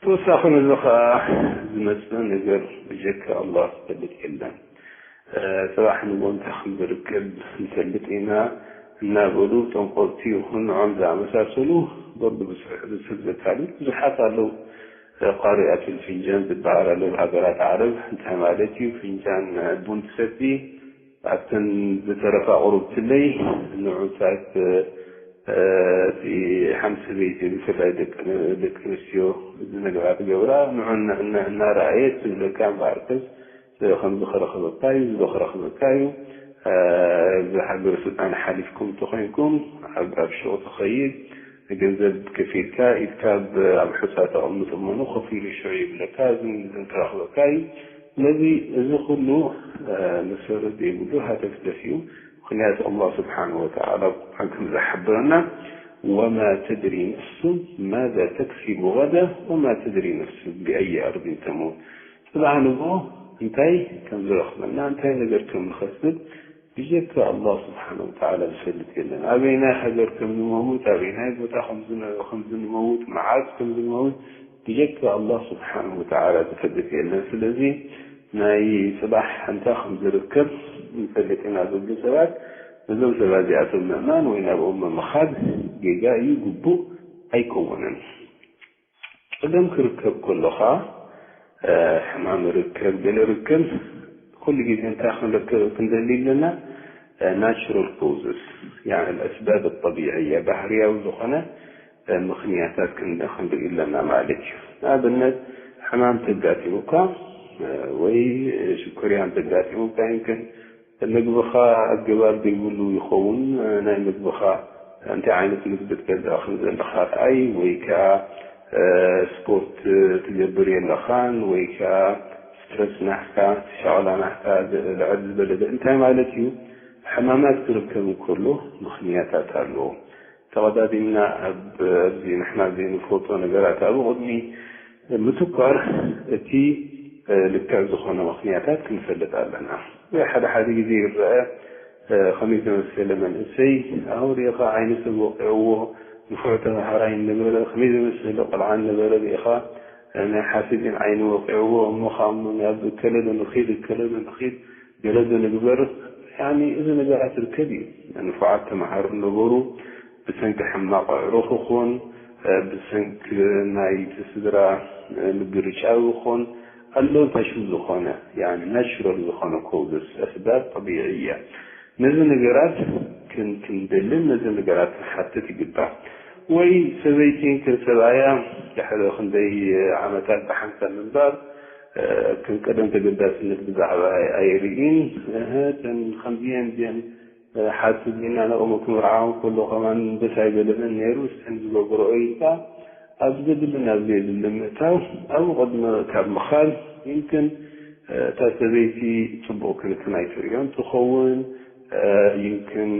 ተወሳኺ ነዚ ኸዓ ዝመጽእ ነገር ብጀካ ኣላህ ዝፈልጥ የለን። ጽባሕ ንግሆ እንታይ ከም ዝርከብ ንፈልጥ ኢና እናበሉ ጠንቆልቲ ይኹን ንዖም ዝኣመሳሰሉ በብብዝሒ ብስብ ዘታልሉ ብዙሓት ኣለዉ። ቃሪኣት ልፍንጃን ዝበሃል ኣሎ ብሃገራት ዓረብ። እንታይ ማለት እዩ? ፍንጃን ቡን ትሰቲ ኣብተን ዝተረፋ ቁሩብትለይ ንዑታት እቲ ሓንቲ ሰበይቲ ብፍላይ ደቂ ኣንስትዮ እዚ ነገራት ገብራ ንዑ እናረኣየት ትብለካ እምበኣርከስ ከምዚ ክረኽበካ እዩ እዚ ክረኽበካ እዩ። እዚ ሃገር ስልጣን ሓሊፍኩም እንተኮይንኩም ኣብ ሹቕ ትኸይድ ገንዘብ ከፊልካ ኢድካ ኣብ ሑፃ ተቐምጥ እሞ ኮፍ ኢሉ ሽዑ ይብለካ እዚ ክረኽበካ እዩ። ስለዚ እዚ ኩሉ መሰረት ዘይብሉ ሃተፍተፍ እዩ። ምክንያቱ ኣላህ ስብሓን ወተዓላ ኣብ ቁርኣን ከም ዝሓብረና ወማ ተድሪ ነፍሱን ማዛ ተክሲቡ ገዳ ወማ ተድሪ ነፍሱን ብኣይ ኣርድን ተሙት። ፅባሕ ንግሆ እንታይ ከም ዝረኽበና እንታይ ነገር ከም ንኸስብ ብጀካ ኣላህ ስብሓን ወተዓላ ዝፈልጥ የለን። ኣበይናይ ሃገር ከም ዝመውት ኣበይናይ ቦታ ከም ዝመውት መዓዝ ከም ዝመውት ብጀካ ኣላህ ስብሓን ወተዓላ ዝፈልጥ የለን። ስለዚ ናይ ፅባሕ እንታይ ከም ዝርከብ ንፈልጥ ኢና ዝብሉ ሰባት ነዞም ሰባት እዚኣቶም ምእማን ወይ ናብኦም ምምኻድ ጌጋ እዩ፣ ግቡእ ኣይከውንን። ፀገም ክርከብ ከሎ ከዓ ሕማም ርከብ ገለ ርከብ ኩሉ ግዜ እንታይ ክንረክብ ክንደሊ ኣለና? ናቹራል ኮውዝስ ኣስባብ ጠቢዕያ ባህርያዊ ዝኾነ ምኽንያታት ክንርኢ ኣለና ማለት እዩ። ንኣብነት ሕማም ተጋጢሙካ ወይ ሽኮርያ እንተጋጢሙካ፣ ይምክን ምግብኻ ኣገባብ ዘይብሉ ይኸውን። ናይ ምግብኻ እንታይ ዓይነት ምግቢ ትበልዕ ከም ዘለኻ ርኣይ፣ ወይ ከኣ ስፖርት ትገብር የለኻን፣ ወይ ከኣ ስትረስ ናሕካ፣ ሸቕላ ናሕካ ልዕል ዝበለ እንታይ ማለት እዩ? ሕማማት ክርከብ እንከሎ ምኽንያታት ኣለዎ። ተቐዳዲምና ኣብ ኣብዚ ንሕና ዘይንፈልጦ ነገራት ኣብ ቅድሚ ምትኳር እቲ ልክዕ ዝኾነ ምኽንያታት ክንፈልጥ ኣለና። ወይ ሓደ ሓደ ግዜ ይረአ ከመይ ዝመሰለ መንእሰይ ኣውሪኻ ዓይኒ ሰብ ወቂዕዎ ንፉዕ ተምሃራይ ነበረ፣ ከመይ ዝመሰለ ቆልዓ ነበረ ርኢኻ ናይ ሓሲዲን ዓይኒ ወቂዕዎ እሞ ካብ ናብ እከለ ዶ ንኺድ እከለ ዶ ንኺድ ገለ ዶ ንግበር። ያኒ እዚ ነገራት ርከብ እዩ። ንፉዓት ተምሃሮ ነበሩ። ብሰንኪ ሕማቕ ኣዕሩኽ ይኹን ብሰንኪ ናይቲ ስድራ ምግርጫው ይኹን ኣሎ እንታይ ሽም ዝኾነ ያኒ ናቹራል ዝኾነ ኮውዝስ ኣስባብ ጠቢዒ እያ። ነዚ ነገራት ክን ክንደልን ነዚ ነገራት ክንሓትት ይግባእ። ወይ ሰበይቲ እንክን ሰብኣያ ድሕሪ ክንደይ ዓመታት ብሓንሳብ ምንባር ከም ቀደም ተገዳስነት ብዛዕባ ኣይርእይን። እህ፣ እተን ከምዚአን እዚአን ሓትት ዲና ነቕሙ ክምርዓውን ከሎ ከማን ደስ ኣይበለንን ነይሩ። እስተን ዝገብርኦ ኢልካ ኣብ ዘድልን ኣብ ዘየድልን ምእታው ኣብኡ ቅድሚ ካብ ምኻድ ይምክን እታ ሰበይቲ ጽቡቕ ክንክን ኣይትርእዮን ትኸውን። ይምክን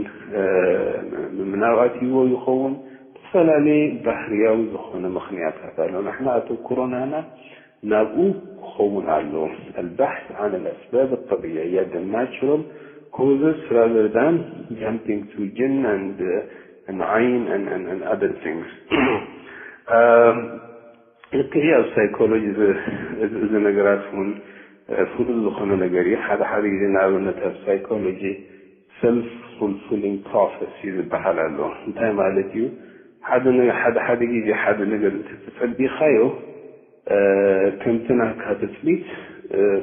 ምምናው ኣትይዎ ይኸውን። ዝተፈላለየ ባህርያዊ ዝኾነ ምኽንያታት ኣሎ። ንሕና ኣተኩሮናና ናብኡ ክኸውን ኣሎ። البحث عن الأسباب الطبيعية، the natural causes, rather than jumping to jinn and, uh, and عين and, and, and other things. ልክዕ ኣብ ሳይኮሎጂ እዚ ነገራት እውን ፍሉጥ ዝኾነ ነገር እዩ። ሓደ ሓደ ግዜ ንኣብነት ኣብ ሳይኮሎጂ ሰልፍ ፉልፊሊንግ ፕሮፌሲ ዝበሃል ኣሎ። እንታይ ማለት እዩ? ሓደ ሓደ ግዜ ሓደ ነገር እንተተጸቢኻዮ ከምቲ ናትካ ትጽቢት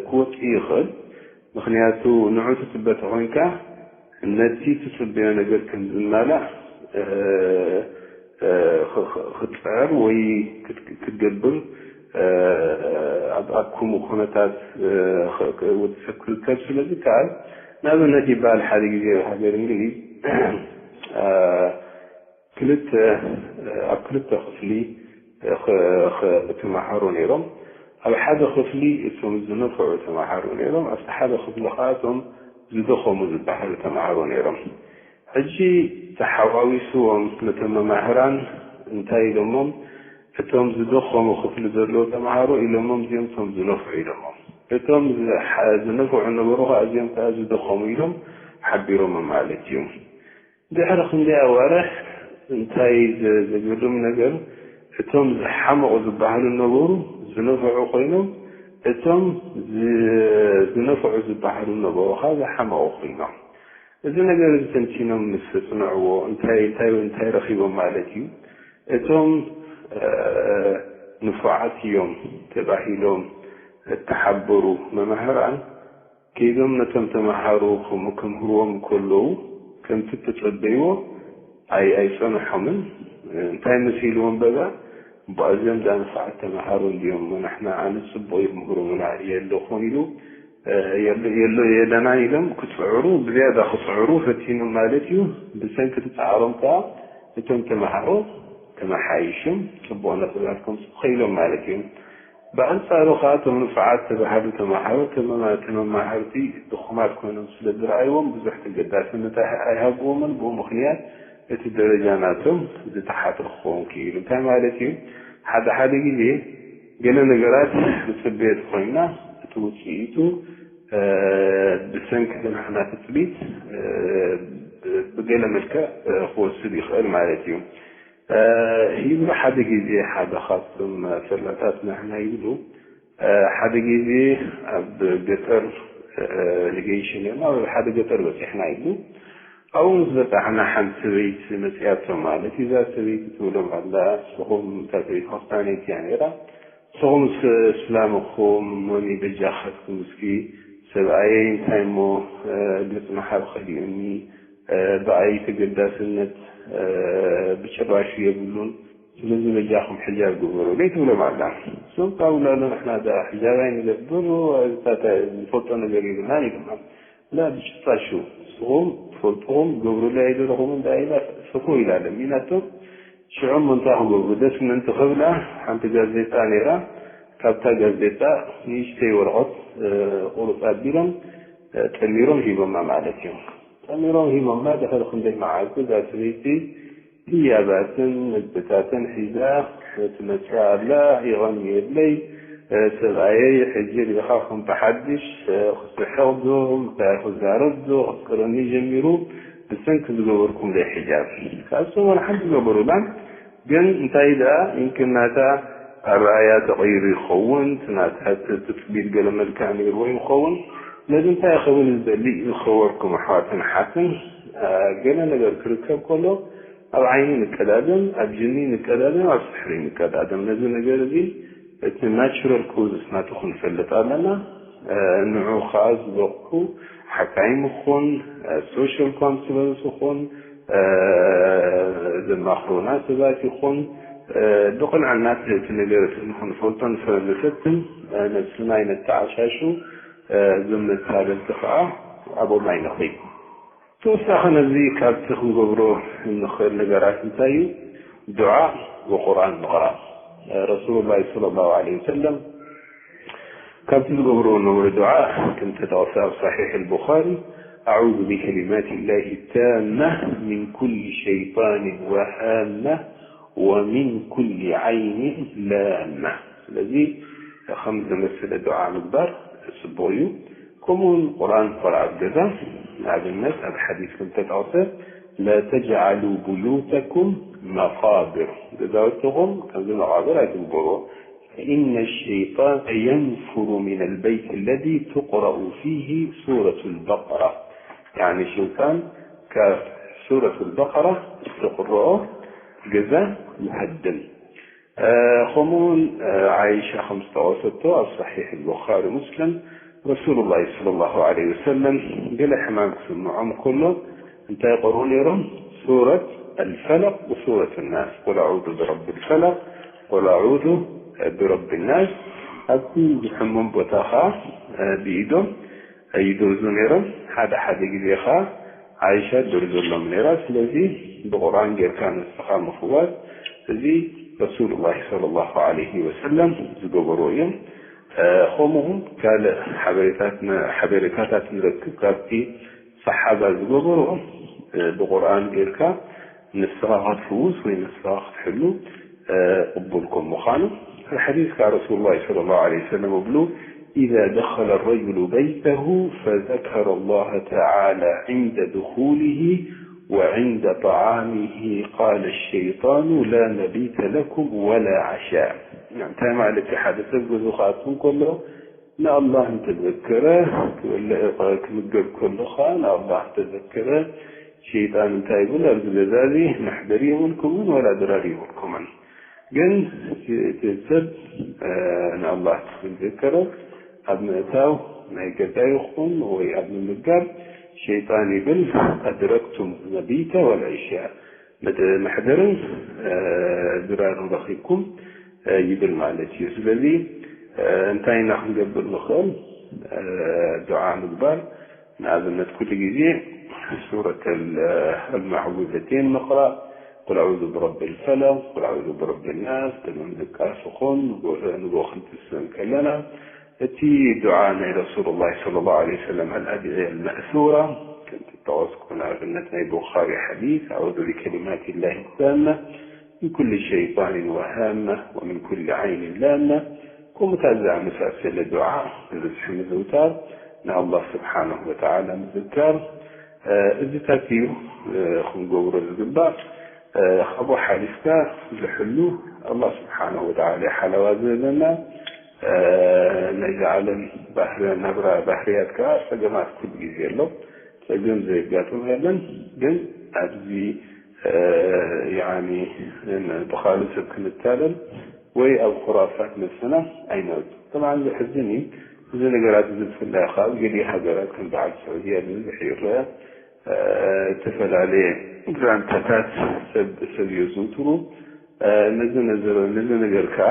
ክወጽእ ይኽእል። ምኽንያቱ ንዑ ትጽበ ተኾይንካ ነቲ ትጽበዮ ነገር ከም ዝማላእ ክትጽዕር ወይ ክትገብር ኣብ ከምኡ ኩነታት ወዲ ሰብ ክርከብ ስለ ዝከኣል። ንኣብነት ይበሃል ሓደ ግዜ ኣብ ሃገር እንግሊዝ ክልተ ኣብ ክልተ ክፍሊ ክተማሃሩ ነይሮም። ኣብ ሓደ ክፍሊ እቶም ዝነፍዑ ተማሃሩ ነይሮም፣ ኣብቲ ሓደ ክፍሊ ከዓ እቶም ዝደኸሙ ዝበሃሉ ተማሃሩ ነይሮም። ሕጂ ተሓዋዊስዎም ነቶም መማህራን እንታይ ኢሎሞም? እቶም ዝደኸሙ ክፍሊ ዘለዉ ተማሃሮ ኢሎሞም፣ እዚኦም እቶም ዝነፍዑ ኢሎሞም። እቶም ዝነፍዑ ነበሩ ከዓ እዚኦም ከዓ ዝደኸሙ ኢሎም ሓቢሮም ማለት እዩ። ድሕሪ ክንደይ ኣዋርሕ እንታይ ዘገርም ነገር፣ እቶም ዝሓመቑ ዝበሃሉ ነበሩ ዝነፍዑ ኮይኖም፣ እቶም ዝነፍዑ ዝበሃሉ ነበሩ ከዓ ዝሓመቑ ኮይኖም። እዚ ነገር እዚ ተንቲኖም ምስ ኣጽንዕዎ እንታይ እንታይ እንታይ ረኺቦም ማለት እዩ? እቶም ንፉዓት እዮም ተባሂሎም እተሓበሩ መማህራን ከይዶም ነቶም ተማሃሮ ክምህርዎም ከለዉ ከምቲ እተጸበይዎ ኣይ ኣይጸንሖምን። እንታይ መሲልዎም በዛ እዚኦም ደኣ ንፉዓት ተማሃሮ እንድዮም እሞ ንሕና ኣነ ጽቡቕ ይምህሩና እየ ኣለኹን ኢሉ የለ የለ የለና ኢሎም ክጽዕሩ ብዝያዳ ክጽዕሩ ፈቲኖም ማለት እዩ። ብሰንኪ እቲ ጻዕሮም ከኣ እቶም ተማሃሮ ተመሓይሾም ጽቡቕ ነጥብታት ከምጽኡ ኸኢሎም ማለት እዩ። ብኣንጻሩ ከኣ እቶም ንፉዓት ዝተባህሉ ተማሃሮ ተመማ- ተመማህርቲ ድኹማት ኮይኖም ስለ ዝረኣይዎም ብዙሕ ተገዳስነት ኣይ- ኣይሃብዎምን። ብኡ ምኽንያት እቲ ደረጃ ናቶም ዝተሓተ ክኸውን ክኢሉ። እንታይ ማለት እዩ? ሓደ ሓደ ግዜ ገለ ነገራት ንጽበዮ ተኾይንና እቲ ውጽኢቱ ብሰንኪ ናሕና ትጽቢት ብገለ መልክዕ ክወስድ ይኽእል ማለት እዩ። ይብሉ ሓደ ግዜ ሓደ ካብቶም ፈላጣት ናሕና ይብሉ ሓደ ግዜ ኣብ ገጠር ሊጌሽን እዮም ኣብ ሓደ ገጠር በፂሕና ይብሉ። ኣብኡ ምስ በፃሕና ሓንቲ ሰበይቲ መፅያቶ ማለት እዩ። እዛ ሰበይቲ ትብሎም ኣላ ንስኹም እታ ሰበይቲ ክርስትያነይቲ እያ ነይራ። ንስኹምስ እስላም እኹም እሞኒ በጃኻትኩም እስኪ ሰብኣየይ እንታይ እሞ ገጽ ምሓብ ከሊኡኒ ብኣይ ተገዳስነት ብጭራሹ የብሉን ስለዚ በጃኹም ሕጃብ ግበሩለይ ትብሎም ኣላ። ሱብ ጣውላ ኣሎ፣ ንሕና ደኣ ሕጃብ ኣይንገብር፣ እንታይ ንፈልጦ ነገር የብልናን ኢሉና። ላ ብጭጣሹ ንስኹም ትፈልጥኹም፣ ትገብሩለይ ኣይደለኹምን ደኣ ኢላ ስኹ ኢላ ለሚናቶም። ሽዑ እሞ እንታይ ክገብሩ? ደስ ምእንቲ ክብላ ሓንቲ ጋዜጣ ነይራ። ካብታ ጋዜጣ ንእሽተይ ወረቐት፣ እ፣ ቁርጽ ኣቢሎም፣ እ፣ ጠሚሮም ሂቦማ ማለት እዩ። ጠሚሮም ሂቦማ ድሕሪ ክንደይ መዓልቲ እዛ ሰበይቲ ህያባትን ምግብታትን ሒዛ ትመጽእ ኣላ። የቐንየለይ፣ እ፣ ሰብኣየይ ሕጂ ርኢኻ ከም ብሓድሽ፣ እ፣ ክስሕቕ ዶ፣ እንታይ ክዛረብ ዶ፣ ከፍቅረኒ ጀሚሩ፣ ብሰንኪ ዝገበርኩምለይ ሕጃብ። ካብዚ ወላ ሓንቲ ዝገበሩላን፣ ግን እንታይ ደኣ፣ ይምክን ናታ ኣረኣያ ተቐይሩ ይኸውን፣ እቲ ናታ እቲ ትጽቢት ገለ መልክዕ ነይርዎ ይኸውን። ነዚ እንታይ ክብል ዝደሊ፣ ዝኸበርኩም ኣሕዋትን ኣሓትን፣ እ፣ ገለ ነገር ክርከብ ከሎ፣ ኣብ ዓይኒ ንቀዳደም፣ ኣብ ጅኒ ንቀዳደም፣ ኣብ ስሕሪ ንቀዳደም። ነዚ ነገር እዚ እቲ ናቹራል ኮዝስ ናቱ ክንፈልጥ ኣለና። እ፣ ንዑ ከኣ ዝበቕዑ ሓካይም ይኹን፣ እ፣ ሶሻል ካውንስለርስ ይኹን፣ እ፣ ዘማኽሩና ሰባት ይኹን፣ እ፣ ብቕንዕና እቲ ነገር እቲ ንኽንፈልጦ ንፈ-፣ ንፈትን፣ እ፣ ነብስና ይነተዓሻሹ፣ እ፣ እዞም መታለልቲ ከኣ ኣብኦም ኣይንኽሪ። ተወሳኺ ነዚ ካብቲ ክንገብሮ እንኽእል ነገራት እንታይ እዩ? ዱዓ ወቁርኣን ምቕራእ። ረሱሉላህ ሰለላሁ ዐለይሂ ወሰለም ካብቲ ዝገብርዎ ነበሩ ዱዓ ከም ተጠቕሰ ኣብ ሰሒሕ ኣልቡኻሪ፣ أعوذ بكلمات الله التامة من كل شيطان وهامة ومن كل عين لامة። ስለዚ ከም ዝመስለ ዱዓ ምግባር ጽቡቕ እዩ። ከምኡውን ቁርኣን ቁርኣ ኣብ ገዛ፣ ንኣብነት ኣብ ሓዲስ ከም ተጠቕሰ፣ لا تجعلوا بيوتكم مقابر፣ ገዛውትኹም ከምዚ መቓብር ኣይትግበርዎ። فإن الشيطان ينفر من البيت الذي تقرأ فيه سورة البقرة። يعني ሸይጣን ካብ ሱረት البقرة እትቕረኦ ገዛ ይሃድም። እ፣ ከምኡውን፣ እ፣ ዓይሻ ከም ዝጠቐሰቶ ኣብ ሰሒሕ البخاري مسلم رسول الله صلى الله عليه وسلم ገለ ሕማም ክስምዖም ከሎ እንታይ ይቐርኡ ነይሮም? ሱረት الفلق وسورة الناس، قل أعوذ برب الفلق، قل أعوذ برب الناس። ኣብቲ ዝሕመም ቦታ ኸኣ፣ እ፣ ብኢዶም ይድርዙ ነይሮም። ሓደ ሓደ ግዜ ኸኣ ዓይሻ ትድርዘሎም ነይራ። ስለዚ ብቁርኣን ጌርካ ንስኻ ምፍዋስ፣ እዚ ረሱሉላህ ሰለላሁ ዐለይሂ ወሰለም ዝገበርዎ እዮም። እ፣ ከምኡ እውን ካልእ ሓበሬታት ን-፣ ሓበሬታታት ንረክብ ካብቲ ሰሓባ ዝገበርዎ፣ እ፣ ብቁርኣን ጌርካ ንስኻ ክትፍውስ ወይ ንስኻ ክትሕሉ፣ እ፣ ቅቡል ከም ምዃኑ። ሓዲስ ከኣ ረሱሉላህ ሰለላሁ ዐለይሂ ወሰለም ይብሉ፣ إذا دخل الرجل بيته فذكر الله تعالى عند دخوله وعند طعامه قال الشيطان لا مبيت لكم ولا عشاء። እንታይ ማለት እዩ? ሓደ ሰብ ገዝኡ ክኣቱ እንከሎ ንኣላህ እንተዘከረ፣ ክበልዕ፣ ክምገብ ከሎ ኸኣ ንኣላህ እንተዘከረ፣ ሸይጣን እንታይ ይብል? ኣብዚ ገዛ እዚ መሕደሪ የብልኩምን ወላ ድራር የብልኩምን። ግን እቲ ሰብ፣ እ፣ ንኣላህ እንተዘከረ፣ ኣብ ምእታው ናይ ገዛ ይኹን ወይ ኣብ ምምጋብ ሸይጣን ይብል፣ أدركتم المبيت والعشاء። መደ-፣ መሕደርን፣ እ፣ ድራርን ረኺብኩም፣ እ፣ ይብል ማለት እዩ። ስለዚ፣ እ፣ እንታይ ኢና ክንገብር ንኽእል? እ፣ ዱዓ ምግባር፣ ንኣብነት ኩሉ ግዜ ሱረት ኣል-፣ ኣልማዕውዘቴን ምቕራእ፣ ቁል ኣዑዙ ብረቢ ልፈለቅ፣ ቁል ኣዑዙ ብረቢ ናስ፣ ደገም ድቃስ ይኹን፣ ንጎ-፣ ንጎ ክንትስእ ከለና፣ እቲ ዱዓ ናይ ረሱሉላህ ሰለላሁ ዐለይሂ ወሰለም ኣልኣድዕያ ኣልመእሱራ፣ ከምቲ ዝጠቐስኩ ንኣብነት ናይ ቡኻሪ ሓዲስ፣ ኣዑዙ ቢከሊማት ላሂ ታማ ሚን ኩሊ ሸይጣንን ወሃማ ወሚን ኩሊ ዓይንን ላማ፣ ከምኡታት ዝኣመሳሰለ ዱዓ ብብዝሒ ምዝውታር ንኣላህ ስብሓነሁ ወተዓላ ምዝካር፣ እ፣ እዚታት እዩ፣ እ፣ ክንገብሮ ዝግባእ። እ፣ ካብኡ ሓሊፍካ ዝሕሉ ኣላህ ስብሓነሁ ወተዓላ ሓለዋ ዝህበና። እ፣ ናይዚ ዓለም ባህሪ፣ ናብራ ባህርያት ከዓ ጸገማት ኩሉ ግዜ ኣሎ። ጸገም ዘየጋጥም የለን። ግን ኣብዚ፣ እ፣ ያኒ ብኻልእ ሰብ ክንታለል ወይ ኣብ ኹራፋት ነብስና ኣይነእቱ። طبعا ዘሕዝን እዩ። እዚ ነገራት እዚ ብፍላይ ከዓ ኣብ ገሊኡ ሃገራት ከም በዓል ስዑድያ ዝበዝሕ ይረአ። እ፣ ዝተፈላለየ ዛንታታት ሰብ፣ ሰብ የዘውትሩ። ነዚ ነዚ ነዚ ነገር ከዓ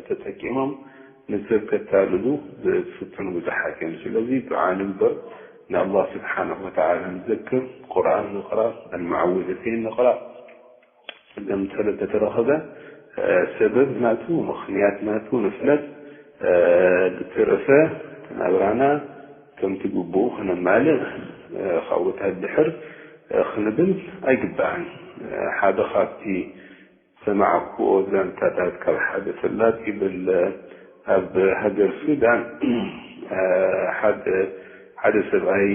ተጠቂሞም ንሰብ ከታልሉ ዝፍትኑ ብዙሓት እዮም። ስለዚ ዱዓ ንግበር፣ ንኣላህ ስብሓነሁ ወተዓላ ንዘክር፣ ቁርኣን ንቕራ፣ ኣልሙዓውዘተይን ንቕራ። ጸገም እንተለ ተተረኸበ፣ ሰበብ ናቱ፣ ምኽንያት ናቱ ንፍለጥ። ብተረፈ ናብራና ከምቲ ግቡኡ ክነማልእ፣ ካብኡ ድሕር ክንብል ኣይግባእን። ሓደ ካብቲ ዝሰማዕኩዎ ዛንታታት ካብ ሓደ ፈላጥ ይብል፣ ኣብ ሃገር ሱዳን ሓደ ሓደ ሰብኣይ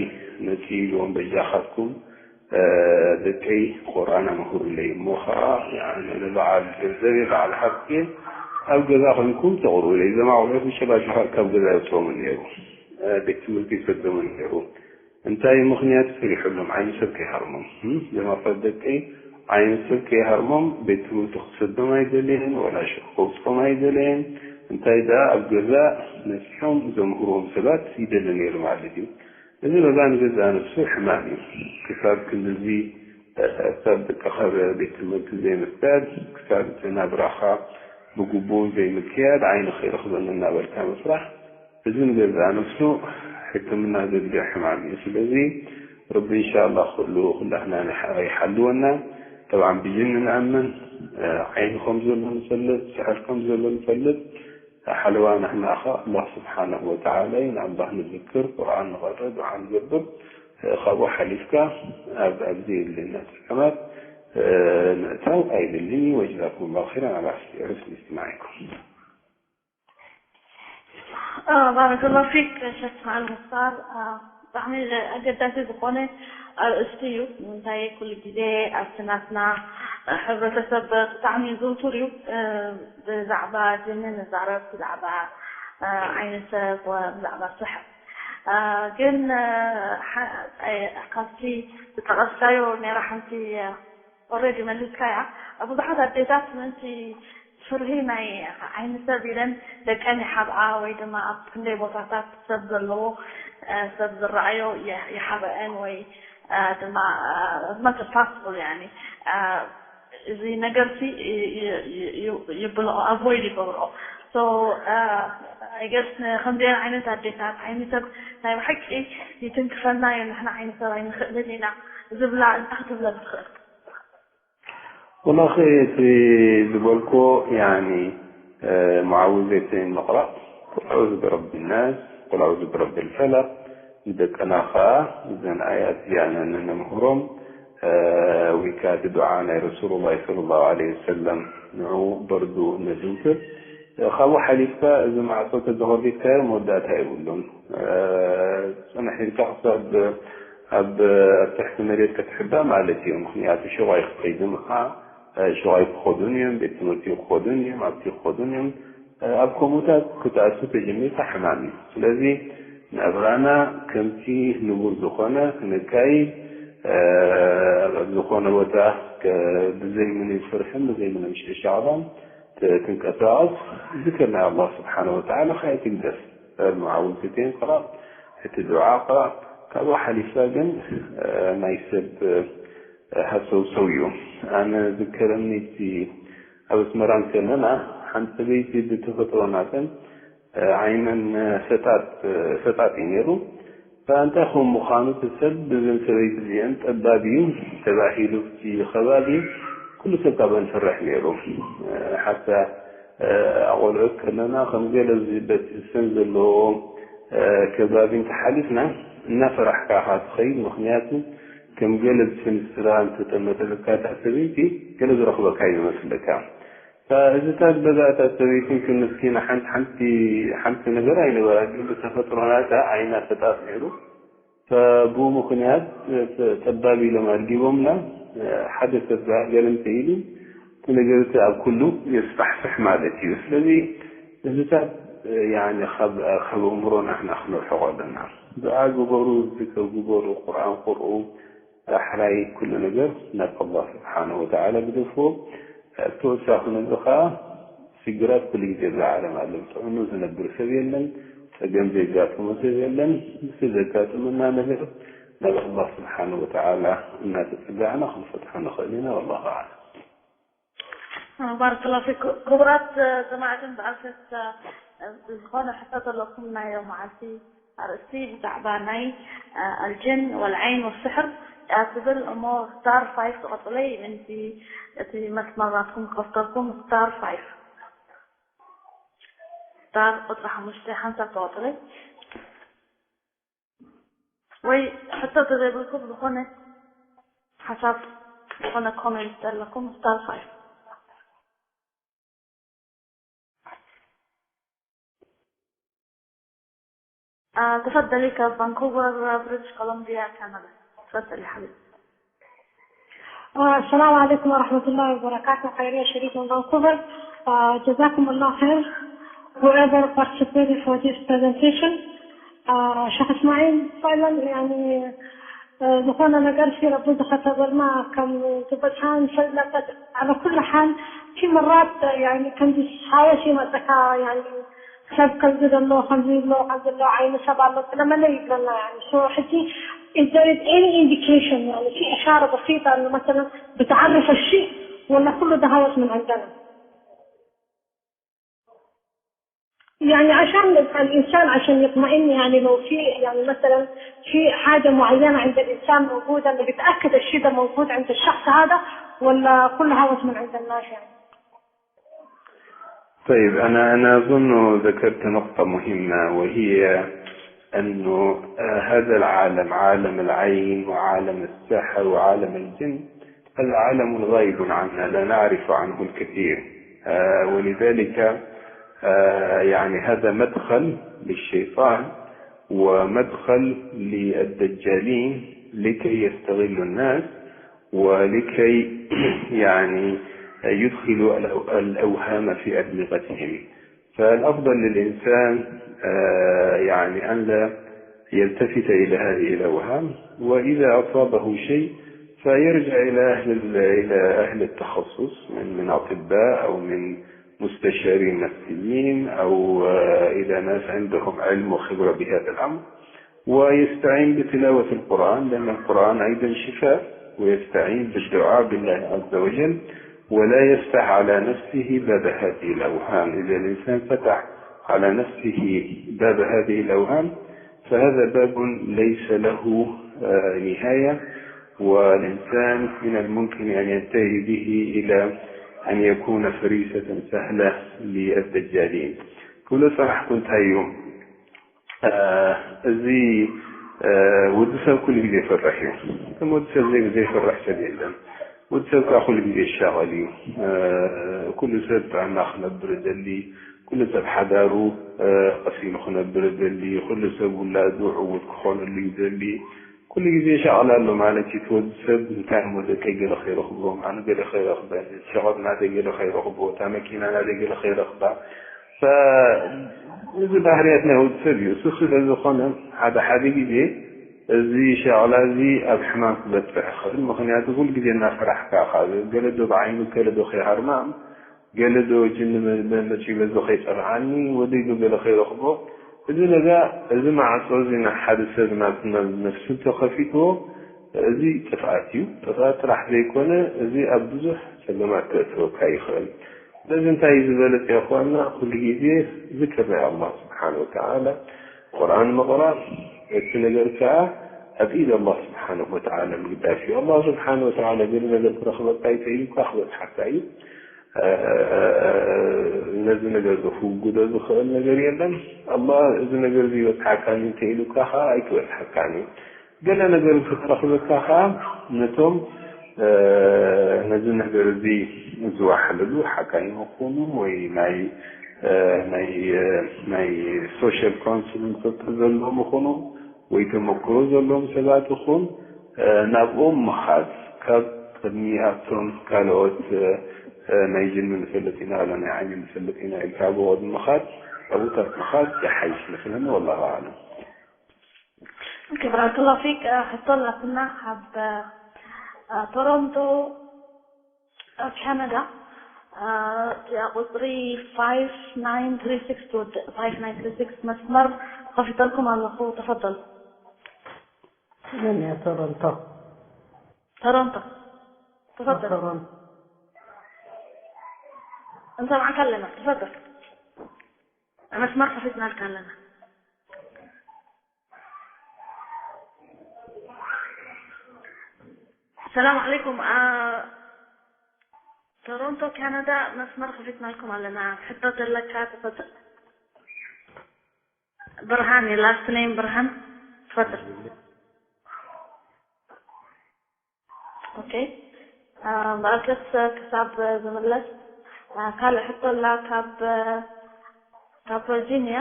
መጺኡ ኢልዎም፣ በጃኻትኩም ደቀይ ቁርኣን ኣምሁሩለይ፣ እሞ ኸዓ ንበዓል ገንዘብ እየ፣ በዓል ሃብቲ እየ፣ ኣብ ገዛ ኮይንኩም ተቕርኡለይ። እዞም ኣቑሑት ንሸባሸባ ካብ ገዛ የውፅኦምን ነይሩ፣ ቤት ትምህርቲ ይሰዶምን ነይሩ። እንታይ ምኽንያት? ፈሪሑሎም፣ ዓይኒ ሰብ ከይሃርሞም። እም? እዞም ኣቑሑት ደቀይ ዓይኒ ሰብ ከይሃርሞም፣ ቤት ትምህርቲ ክሰዶም ኣይደለየን፣ ወላ ሽቕ ከውፅኦም ኣይደለየን። እንታይ ደኣ ኣብ ገዛ መፂኦም ዘምህርዎም ሰባት ይደሊ ነይሩ ማለት እዩ። እዚ በባ ንገዛእ ነፍሱ ሕማም እዩ። ክሳብ ክንድዚ፣ ክሳብ ደቅኻ ቤት ትምህርቲ ዘይምስዳድ፣ ክሳብ እቲ ናብራኻ ብግቡእ ዘይምክያድ፣ ዓይኒ ከይረኽበኒ እናበልካ ምስራሕ፣ እዚ ንገዛእ ነፍሱ ሕክምና ዘድልዮ ሕማም እዩ። ስለዚ ረቢ እንሻላ ኩሉ ኩላህና ንሓ-፣ ይሓልወና። ጠብዓን ብጅን ንኣምን፣ ዓይኒ ከም ዘሎ ንፈልጥ፣ ስሕር ከም ዘሎ ንፈልጥ፣ ሓለዋ ንሕና ኸ ኣላህ ስብሓነሁ ወተዓላ እዩ። ንኣላህ ንዝክር፣ ቁርኣን ንቐርእ፣ ዱዓ ንገብር፣ ካብኡ ሓሊፍካ ኣብ፣ ኣብ ዘየድልየና ጸገማት ምእታው ኣይድልን እዩ። ወጀዛኩም ላሁ ኸይራን ዓላ ሑስኒ እስትማዒኩም። ባረከላሁ ፊክ ሸክ መዓል ሙክታር። ብጣዕሚ ኣገዳሲ ዝኾነ ኣርእስቲ እዩ። ንምንታይ ኩሉ ግዜ ኣብቲ ናትና ሕብረተሰብ ብጣዕሚ ዝውቱር እዩ። ብዛዕባ ጅኒ ንዛረብ፣ ብዛዕባ ዓይኒ ሰብ፣ ብዛዕባ ስሕር። ግን ካብቲ ዝጠቐስካዮ ነይራ ሓንቲ ኦልሬዲ መሊስካያ። ብዙሓት ኣዴታት ምእንቲ ፍርሂ ናይ ዓይኒ ሰብ ኢለን ደቀን ይሓብኣ ወይ ድማ ኣብ ክንደይ ቦታታት ሰብ ዘለዎ ሰብ ዝረኣዮ ይሓብኣን ወይ ድማ as much as possible ያኒ እዚ ነገርሲ ይብልኦ avoid ይገብርኦ። So I guess ከምዚአን ዓይነት ኣዴታት ዓይኒ ሰብ ናይ ብሓቂ ይትንክፈና እዩ፣ ንሕና ዓይኒ ሰብ ኣይንኽእልን ኢና ዝብላ እንታይ ክትብለን ትኽእል? ወላኺ እቲ ዝበልኮ ያኒ ሙዓውዘተይን ምቕራእ ቁል ኣዑዙ ብረቢ ናስ ቁል ኣዑዙ ብረቢ ልፈለቕ ንደቅና ኸዓ እዘን ኣያት እዚኣን ነምህሮም ወይ ከዓ እቲ ዱዓ ናይ ረሱሉላህ ሰለላሁ ዐለይሂ ወሰለም ንዑ በርዱ ነዘውትር። ካብኡ ሓሊፍካ እዚ ማዕጾ ተተኸፊትካዮ መወዳእታ የብሉን። ጽንሕ ኢልካ ክሳብ ኣብ ኣብ ትሕቲ መሬት ክትሕባእ ማለት እዩ። ምኽንያቱ ሹቕ ኣይክኸይዱን ኸዓ ሹቕ ኣይክኸዱን እዮም፣ ቤት ትምህርቲ ክኸዱን እዮም፣ ኣብቲ ክኸዱን እዮም። ኣብ ከምኡታት ክትኣቱ ተጀሚርካ ሕማም እዩ። ስለዚ ናብራና ከምቲ ንቡር ዝኾነ ክነካይድ፣ ኣብ ዝኾነ ቦታ ብዘይ ምንም ፍርሕን ብዘይ ምንም ሽዕሻዕታን ትንቀሳቐስ ዝክር ናይ ኣላህ ስብሓነ ወተዓላ ከኣ ኣይትግደፍ። ሙዓውዘተይን ቅራእ፣ እቲ ዱዓ ቅራእ። ካብኡ ሓሊፍካ ግን ናይ ሰብ ሃሰውሰው እዩ። ኣነ ዝከረኒ እቲ ኣብ ኣስመራ እንከለና ሓንቲ ሰበይቲ ብተፈጥሮ ናተን ዓይነን ሰጣጥ ሰጣጥ እዩ ነይሩ። እንታይ ከም ምዃኑ እቲ ሰብ ብዘን ሰበይቲ እዚአን ጠባብ እዩ ተባሂሉ እቲ ከባቢ ኩሉ ሰብ ካብአን ይፈርሕ ነይሩ። ሓታ ኣቆልዑት ከለና ከም ገለ ዝበስሰን ዘለዎ ከባቢ እንተሓሊፍና እናፈራሕካ ኢኻ ትኸይድ። ምኽንያቱ ከም ገለ ብስንስራ እንተጠመተትካ እታ ሰበይቲ ገለ ዝረኽበካ እዩ ዝመስለካ። እዚታት በዛ እታ ሰበይቲ ምስኪና ሓንቲ ሓንቲ ሓንቲ ነገር ኣይነበራ፣ ግን ብተፈጥሮ ናታ ዓይና ሰጣጥ ነይሩ። ብኡ ምኽንያት ጠባብ ኢሎም ኣድጊቦምና። ሓደ ሰብ ገለ እንተኢሉ እቲ ነገር እቲ ኣብ ኩሉ የስፋሕፍሕ ማለት እዩ። ስለዚ እዚታት ያኒ ካብ ካብ ኣእምሮና ንሕና ክነርሕቆ ኣለና። ዱዓ ግበሩ፣ ዝክር ግበሩ፣ ቁርኣን ቅርኡ፣ ዳሕራይ ኩሉ ነገር ናብ ኣላህ ስብሓነሁ ወተዓላ ግደፍዎ። ተወሳኺ ነዚ ኸዓ ሽግራት ኩሉ ግዜ እዛ ዓለም ኣሎ። ጥዕኑ ዝነብር ሰብ የለን፣ ፀገም ዘጋጥሞ ሰብ የለን። ምስቲ ዘጋጥመና ነገር ናብ ኣላህ ስብሓነሁ ወተዓላ እናተፀጋዕና ክንፈትሖ ንኽእል ኢና። ወላሁ ኣዕለም። ባረከላሁ ፊኩም። ክቡራት ሰማዕትን ብኣልፈት ዝኾነ ሕቶ ዘለኩም ናይ ዮም መዓልቲ ኣርእስቲ ብዛዕባ ናይ ኣልጅን ወልዓይን ወስሕር እያ ትብል እሞ ስታር ፋይፍ ትቐጽለይ ምንቲ እቲ መስመር ናትኩም ክኸፍተልኩም ስታር ፋይፍ ስታር ቁጽሪ ሓሙሽተ ሓንሳብ ትቐጽለይ ወይ ሕቶ ተዘይብልኩም ዝኾነ ሓሳብ ዝኾነ ኮሜንት ዘለኩም ስታር ፋይፍ ተፈደሊ ካብ ቫንኩቨር ብሪቲሽ ኮሎምቢያ ካናዳ ተፈደሊ ሓቢብ السلام عليكم ورحمة الله وبركاته. خيرية شريف من فانكوفر. جزاكم الله خير. Whoever participated for this presentation. شيخ إسماعيل فعلا يعني ዝኾነ ነገር ሲ ረቢ ዝኸተበልና ከም ዝበፅሓ ንፈልጥ። على كل حال في مرات يعني ከምዚ ሓወስ ይመፀካ يعني ሰብ ከምዚ ዘሎ ከምዚ ይብሎ ከምዚ ኣሎ ዓይኒ ሰብ ኣሎ ገለመለ ይብለና يعني so ሕጂ is there is any indication يعني في إشارة بسيطة إنه مثلا بتعرف الشيء ولا كله ده هوس من عندنا؟ يعني عشان الإنسان عشان يطمئن يعني لو في يعني مثلا في حاجة معينة عند الإنسان موجودة إنه بيتأكد الشيء ده موجود عند الشخص هذا ولا كل هوس من عند الناس يعني؟ طيب، أنا أنا أظن ذكرت نقطة مهمة، وهي أنه هذا العالم، عالم العين وعالم السحر وعالم الجن، هذا عالم غيب عنا، لا نعرف عنه الكثير. ولذلك يعني هذا مدخل للشيطان ومدخل للدجالين لكي يستغلوا الناس ولكي يعني يدخلوا الأوهام في أدمغتهم. فالأفضل للإنسان يعني أن لا يلتفت إلى هذه الأوهام، وإذا أصابه شيء فيرجع إلى أهل إلى أهل التخصص من من أطباء أو من مستشارين نفسيين أو إلى ناس عندهم علم وخبرة بهذا الأمر، ويستعين بتلاوة القرآن، لأن القرآن أيضا شفاء، ويستعين بالدعاء بالله عز وجل، ولا يفتح على نفسه باب هذه الأوهام. إذا الإنسان فتح على نفسه باب هذه الأوهام فهذا باب ليس له نهاية، والإنسان من الممكن أن ينتهي به إلى أن يكون فريسة سهلة للدجالين. كل صراحة كنت هيوم እዚ ወዲ ሰብ ኩሉ ግዜ ይፈርሕ እዩ። ከም ወዲ ሰብ ዘይፈርሕ ሰብ የለን። ወዲ ሰብ ከዓ ኩሉ ግዜ ይሻቐል እዩ። ኩሉ ሰብ ጥዕና ክነብር ደሊ፣ ኩሉ ሰብ ሓዳሩ ቀሲኑ ክነብር ደሊ፣ ኩሉ ሰብ ውላዱ ዕዉት ክኾነሉ እዩ ደሊ። ኩሉ ግዜ ይሻቐል ኣሎ ማለት እዩ። እቲ ወዲ ሰብ እንታይ እሞ ደቀይ ገለ ከይረኽቦ፣ ማዕኑ ገለ ከይረኽበ፣ ሸቐጥ ናተይ ገለ ከይረኽቦ፣ እታ መኪና ናተይ ገለ ከይረኽባ፣ እዚ ባህርያት ናይ ወዲ ሰብ እዩ። እሱ ስለ ዝኾነ ሓደ ሓደ ግዜ እዚ ሸቕላ እዚ ኣብ ሕማም ክበፅሕ ይኽእል። ምኽንያቱ ኩሉ ግዜ እናፈራሕካ ኢኻ። ገለ ዶ ብዓይኑ ገለ ዶ ከይሃርማም፣ ገለ ዶ ጅኒ መፂኡ በዚ ከይፀርዓኒ፣ ወደይ ዶ ገለ ከይረኽቦ። እዚ ነጋ እዚ ማዕፆ እዚ ንሓደ ሰብ ናብ ነፍሱ እንተኸፊትዎ እዚ ጥፍኣት እዩ። ጥፍኣት ጥራሕ ዘይኮነ እዚ ኣብ ብዙሕ ፀገማት ከእትወካ ይኽእል። ስለዚ እንታይ እዩ ዝበለፀ የኾና ኩሉ ግዜ ዝክር ናይ ኣላህ ስብሓን ወተዓላ ቁርኣን ምቕራእ እቲ ነገር ከዓ ኣብ ኢድ ኣላህ ስብሓን ወተዓላ ምግዳፍ እዩ። ኣላህ ስብሓን ወተዓላ ገለ ነገር ክረኽበካ እዩ ተኢሉካ ክበፅሓካ እዩ። ነዚ ነገር እዚ ክውግዶ ዝኽእል ነገር የለን። ኣላህ እዚ ነገር እዚ ይበፅሓካኒ እንተኢሉካ ከዓ ኣይክበፅሓካን እዩ። ገለ ነገር ክረኽበካ ከዓ ነቶም ነዚ ነገር እዚ ዝዋሕልሉ ሓካይም ይኹኑ ወይ ናይ ናይ ናይ ሶሻል ካውንስሊንግ ፍልጠት ዘለዎም ይኹኑ ወይ ተመክሮ ዘለዎም ሰባት ይኹን ናብኦም ምኻድ ካብ ቅድሚ ኣብቶም ካልኦት ናይ ጅን ንፈልጥ ኢና ወላ ናይ ዓይኒ ንፈልጥ ኢና ኢልካ ብቕድሚ ምኻድ ኣብኡታት ምኻድ ይሓይሽ መስለኒ። ወላሁ ኣዕለም። ክብራክ ላፊክ ሕቶ ኣላትና ካብ ቶሮንቶ ካናዳ እቲኣ ቁፅሪ ፋይቭ ናይን ትሪ ሲክስ ትወድእ ፋይቭ ናይን ትሪ ሲክስ መስመር ከፊተልኩም ኣለኹ ተፈደሉ። መን እያ ቶሮንቶ? ቶሮንቶ ተፈደሉ። ቶሮንቶ ንሰምዓካ ኣለና። ተፈጠር። መስመር ከፊትናልካ ኣለና። ሰላም ዓለይኩም። ቶሮንቶ ካናዳ፣ መስመር ከፊትናልኩም ኣለና። ሕቶ ዘለካ ተፈጥር። ብርሃን፣ last name ብርሃን፣ ተፈጥር። ኦኬ። ብኣገስ ክሳብ ዝምለስ፣ ካልእ ሕቶ ኣላ ካብ ካብ ቨርጂኒያ።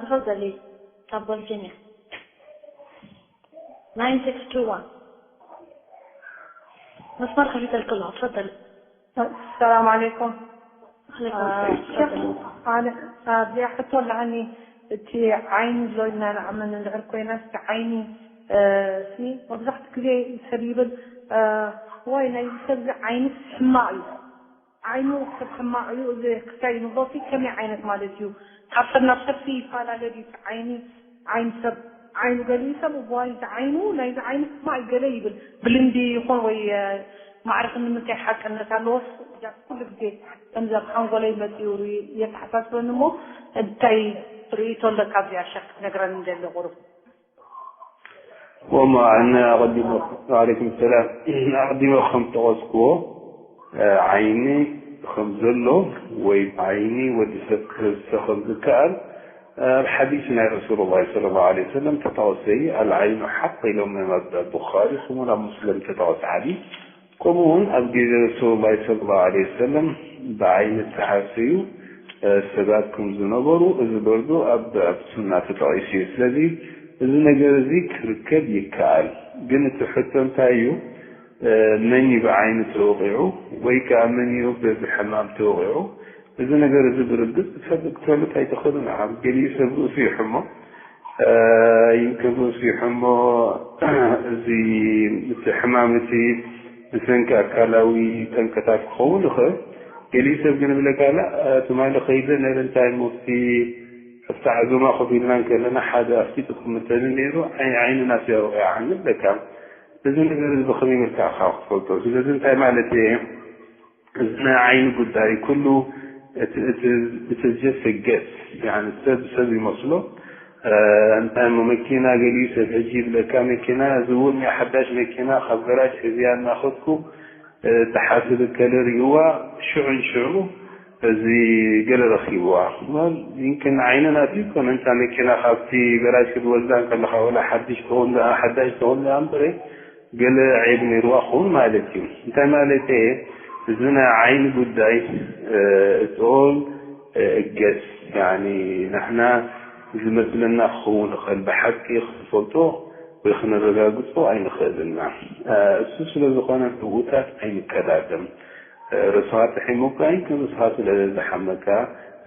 ተፈዘሊ ካብ ቨርጂኒያ። Nine six two one። መስመር ከፊተልክ ኣለኹ። ተፈዘሊ። ሰላም ዓለይኩም። ዓለይኩም ሰላም። ሸክ፣ ኣነ ኣብዚኣ ሕቶ ኣለዓኒ። እቲ ዓይኒ ኣሎ ኢልና ንኣምን እንድሕር ኮይና፣ እቲ ዓይኒ ሲ መብዛሕትኡ ግዜ ሰብ ይብል፣ ዋይ ናይ ሰብ ዓይኒ ሕማቕ እዩ። ዓይኑ ሰብ ሕማቕ እዩ። እዚ ክሳይ ንብሎሲ ከመይ ዓይነት ማለት እዩ? ካብ ሰብ ናብ ሰብ ይፈላለ ድዩ? እቲ ዓይኒ ዓይኒ ሰብ ዓይኑ ገሊኡ ሰብ እዋይ እዚ ዓይኑ ናይዚ ዓይኒ ሕማቕ እዩ ገለ ይብል። ብልምዲ ይኹን ወይ ማዕርፍ ንምንታይ ሓቅነት ኣለዎስ? ኩሉ ግዜ ከምዚ ኣብ ሓንጎለይ መፂኡ የተሓሳስበኒ እሞ እንታይ ርእይቶ ኣለካ ኣብዚኣ ሸክ ክትነግረኒ እንደሊ ቁሩብ። ወማ ኣነ ኣቐዲመ ዓለይኩም ሰላም ኣቐዲመ ከም ጠቐስክዎ ዓይኒ ከም ዘሎ ወይ ብዓይኒ ወዲ ሰብ ክህሰ ከም ዝከኣል ኣብ ሓዲስ ናይ ረሱሉላህ ሰለላሁ ዐለይሂ ወሰለም ተጠቐሰ እዩ። ኣልዓይኑ ሓቅ ኢሎም እዮም ኣብ ቡኻሪ ከምኡውን ኣብ ሙስሊም ተጠቐሰ ሓዲስ። ከምኡ እውን ኣብ ግዜ ረሱሉላህ ሰለላሁ ዐለይሂ ወሰለም ብዓይኒ እተሓሰዩ ሰባት ከም ዝነበሩ እዚ በርዶ ኣብ ኣብ ሱና ተጠቒሱ እዩ። ስለዚ እዚ ነገር እዚ ክርከብ ይከኣል። ግን እቲ ሕቶ እንታይ እዩ? መን እዩ ብዓይኑ ተወቒዑ ወይ ከዓ መን እዩ በዚ ሕማም ተወቒዑ? እዚ ነገር እዚ ብርግፅ ክትፈልጥ ኣይትኽእልን ኢኻ። ገሊኡ ሰብ ርእሱ ይሕሞ፣ ይንከብ ርእሱ ይሕሞ፣ እዚ እቲ ሕማም እቲ ብሰንኪ ኣካላዊ ጠንቅታት ክኸውን ይኽእል። ገሊኡ ሰብ ግን ይብለካ ኣላ ትማሊ ከይደ ነረ እንታይ ሞቲ ኣብቲ ዓዞማ ኮፍ ኢልና እንከለና ሓደ ኣፍጢጡ ክምተኒ ነይሩ ዓይኒ ናስያ ወቒዓኒ ይብለካ። እዚ ነገር እዚ ብኸመይ መልክዕ ኢኻ ክትፈልጦ? ስለዚ እንታይ ማለት እየ? እዚ ናይ ዓይኒ ጉዳይ ኩሉ እቲ just a guess፣ ሰብ ሰብ ይመስሎ። እንታይ እሞ መኪና ገሊኡ ሰብ ሕጂ ይብለካ መኪና እዚ እውን ናይ ሓዳሽ መኪና ካብ ገራጅ ሕዝያ እናኸድኩ ተሓስብ ከለ ሪእዋ ሽዑ ንሽዑ እዚ ገለ ረኺብዋ። ይምክን ዓይኒ ናቱ ይኮነ እንታ መኪና ካብቲ ገራጅ ክትወስዳ ከለኻ ወላ ሓድሽ ትኹን ደኣ ሓዳሽ ትኹን ደኣ እምበረ ገለ ዒብ ነይርዋ ክኸውን ማለት እዩ። እንታይ ማለት እየ? እዚ ናይ ዓይኒ ጉዳይ it's all እገስ ያኒ ንሕና ዝመስለና ክኸውን ይኽእል ብሓቂ ክንፈልጦ ወይ ክነረጋግጾ ኣይንኽእልና። እሱ ስለ ዝኾነ ብኡታት ኣይንቀዳደም። ርእስኻ ጥሒሙካ ይምክን ርእስኻ ስለ ዝሓመካ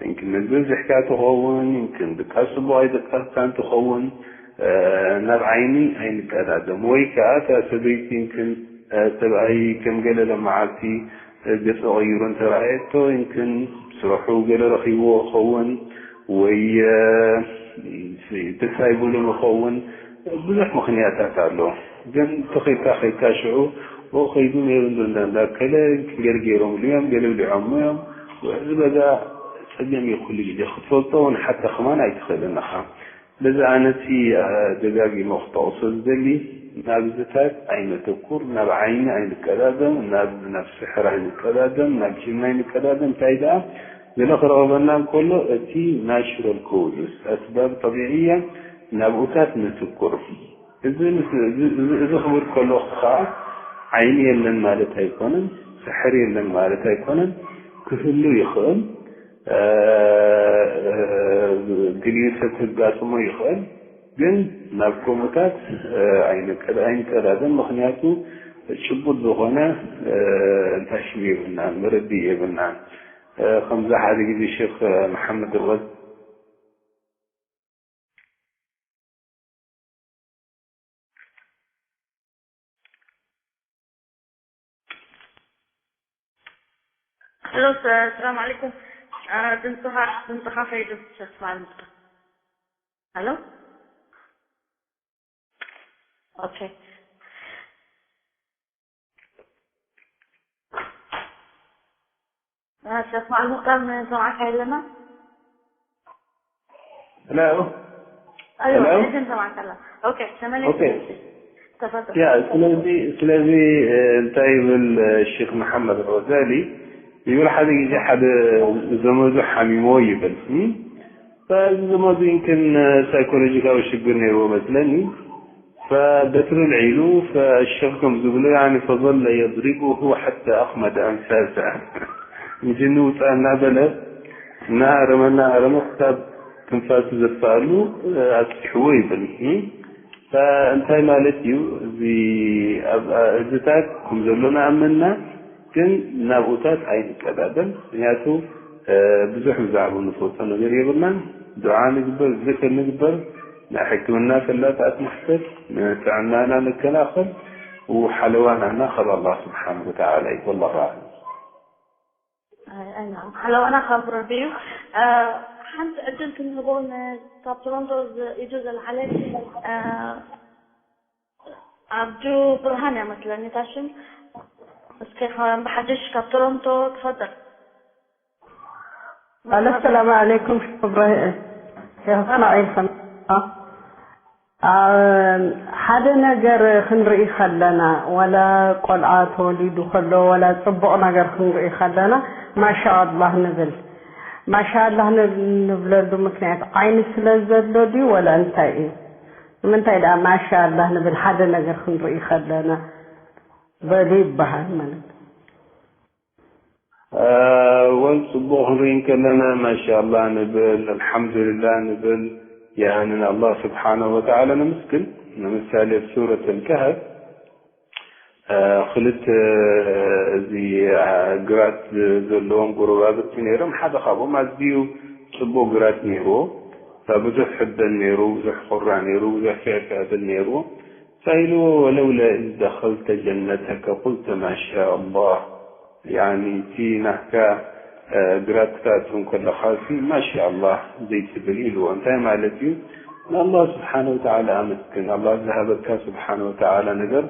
ይምክን ምግቢ ኣብዚሕካ ትኸውን ይምክን ድቃስ ጽቡቕ ኣይደቀስካን ትኸውን። ናብ ዓይኒ ኣይንቀዳደም ወይ ከኣ እታ ሰበይቲ ይምክን ሰብኣይ ከም ገለ ለመዓልቲ ገጹ ቀይሩ እንተረኣየቶ ይምክን ስርሑ ገለ ረኺብዎ ይኸውን ወይ ደስ ኣይብሉን ይኸውን ብዙሕ ምኽንያታት ኣሎ። ግን ተኺልካ ከይካ ሽዑ ኦ ከይዱ ነይሩ እንዶ እንዳ እንዳ ከለ ገለ ገይሮምሉ እዮም ገለ ብሊዖሞ እዮም እዚ በዛ ጸገም እዩ ኩሉ ግዜ ክትፈልጦ እውን ሓታ ከማን ኣይትኽእልን ኢኻ። ስለዚ ኣነ እቲ ደጋጊመ ክጠቕሶ ዝደሊ ናብዝታት ኣይነተኩር፣ ናብ ዓይኒ ኣይንቀዳደም፣ ናብ ናብ ስሕር ኣይንቀዳደም፣ ናብ ጅን ኣይንቀዳደም። እንታይ ደኣ ገለ ክረኽበና እንከሎ እቲ ናቹራል ኮውዝስ ኣስባብ ጠቢዕያ ናብኡታት ነትኩር። እዚ ምስ እዚ እዚ እዚ ክብል ከለኹ ከኣ ዓይኒ የለን ማለት ኣይኮነን፣ ስሕር የለን ማለት ኣይኮነን፣ ክህሉ ይኽእል። ግልዩ ሰብ ከጋጥሞ ይኽእል፣ ግን ናብ ከምኡታት ኣይንቀዳደም። ምኽንያቱ ጭቡጥ ዝኾነ እንታይ ሽም የብልናን፣ መረድእ የብልናን። ከምዛ ሓደ ግዜ ሸኽ መሓመድ ርቐት ሄሎ፣ ሰላም ዓለይኩም። ድምፅኻ ድምፅኻ ከይዱ ተስፋ ድምፅኻ። ሄሎ፣ ኦኬ። ሸኽ መዓል ሙክታር ንሰምዓካ ኣለና። Hello. ኣይዋ Hello? ሕጂ ንሰምዓካ ኣለና። ኦኬ ተመለስ። Okay. ተፈضل. ያ ስለዚ ስለዚ እ፣ እንታይ ይብል እ፣ ሼክ መሓመድ ሮዛሊ ይብል ሓደ ግዜ ሓደ ዘመዱ ሓሚሞ ይብል እም? ፈዚ ዘመዱ ይምክን እ፣ ሳይኮሎጂካዊ ሽግር ነይርዎ መስለኒ ፈበትሪ ልዒሉ ፈሸኽ ከም ዝብሎ ያኒ ፈዘለ የድሪቡሁ ሓታ ኣኽመደ ኣንፋሳ ምጅኒ ውፃእ እናበለ እናኣረመ እናኣረመ ክሳብ ትንፋሱ ዘጥፍኣሉ እ፣ ኣብፂሕዎ ይብል እም? እንታይ ማለት እዩ እዚ ኣብ- እዚታት ከም ዘሎ ንኣመና ግን ናብኡታት ኣይንቀዳደም ምክንያቱ እ፣ ብዙሕ ብዛዕባ ንፈልጦ ነገር የብልናን ዱዓ ንግበር ዝክር ንግበር ናይ ሕክምና ፈላጣት ንሕተት ንጥዕናና ንከላኸል ሓለዋናና ካብ ኣላህ ስብሓን ወተዓላ እዩ ወላሁ ኣዕለም ሓለዋና ካብ ረቢ እዩ። ሓንቲ ዕድል ክንህቦ ካብ ቶሮንቶ ኢዱ ዘልዓለ ኣብዱ ብርሃን እያ መስለኒ እታ ሽም። እስኪ ብሓድሽ ካብ ቶሮንቶ ትፈጥር ኣሎ ሰላም ዓለይኩም ሸኽ እብራሂም ሸኽ እስማዒል ከም ሓደ ነገር ክንርኢ ከለና ዋላ ቆልዓ ተወሊዱ ከሎ ዋላ ፅቡቕ ነገር ክንርኢ ከለና ማሻ ኣላህ ንብል። ማሻ ኣላህ ንብለሉ ምክንያት ዓይኒ ስለ ዘሎ ድዩ ዋላ እንታይ እዩ? ንምንታይ ደኣ ማሻ ኣላህ ንብል ሓደ ነገር ክንርኢ ከለና በሉ ይበሃል ማለት እዩ። ወል ፅቡቕ ክንርኢ ከለና ማሻ ኣላህ ንብል፣ ኣልሓምዱሊላህ ንብል፣ ያኒ ንኣላህ ስብሓነሁ ወተዓላ ነመስግን። ንምሳሌ ኣብ ሱረት ኣልከህፍ ክልተ እዚ ግራት ዘለዎም ጎረባብቲ ነይሮም። ሓደ ካብኦም ኣዝዩ ፅቡቕ ግራት ነይርዎ። ብዙሕ ሕበን ነይሩ፣ ብዙሕ ቁራ ነይሩ፣ ብዙሕ ፍዕፍዕ ብል ነይርዎ። فإلو ولولا إذ دخلت جنتك قلت ما شاء الله يعني እቲ ናትካ ግራት ክትኣቱ ከለኻ ማሻ ኣላህ ዘይትብል ኢልዎ እንታይ ማለት እዩ ንኣላህ ስብሓን ወተዓላ ኣመስግን ኣላህ ዝሃበካ ስብሓን ወተዓላ ነገር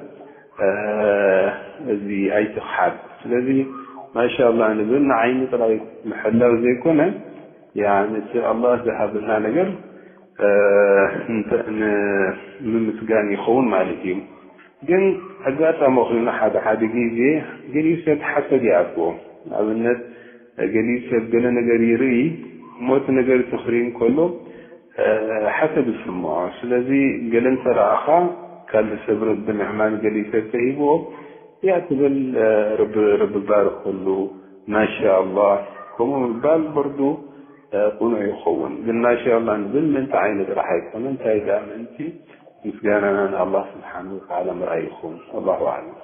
እዚ ኣይትኽሓድ ስለዚ ማሻ ኣላህ ንብል ንዓይኒ ጥራይ ምሕላው ዘይኮነ ያኒ እቲ ኣላህ ዝሃበና ነገር ንምምስጋን ይኸውን ማለት እዩ። ግን ኣጋጣሚ ኮይኑ ሓደ ሓደ ግዜ ገሊኡ ሰብ ሓሰድ ይኣትዎ። ንኣብነት ገሊኡ ሰብ ገለ ነገር ይርኢ እሞ እቲ ነገር እቲ ክርኢ እንከሎ ሓሰድ ይስምዖ። ስለዚ ገለ እንተ ረኣኻ ካልእ ሰብ ረቢ ንዕማ ንገሊኡ ሰብ ተሂብዎ እዚኣ ትብል ረቢ ረቢ ባርኸሉ ማሻ ኣላህ ከምኡ ምባል በርዱ ቁኑዕ ይኸውን። ግን ማሻ ኣላህ ንብል ምእንቲ ዓይኒ ጥራሕ ኣይኮነ እንታይ ደኣ ምእንቲ ምስጋናና ንኣላህ ስብሓን ወተዓላ ምርኣይ ይኸውን። ኣላሁ ኣዕለም።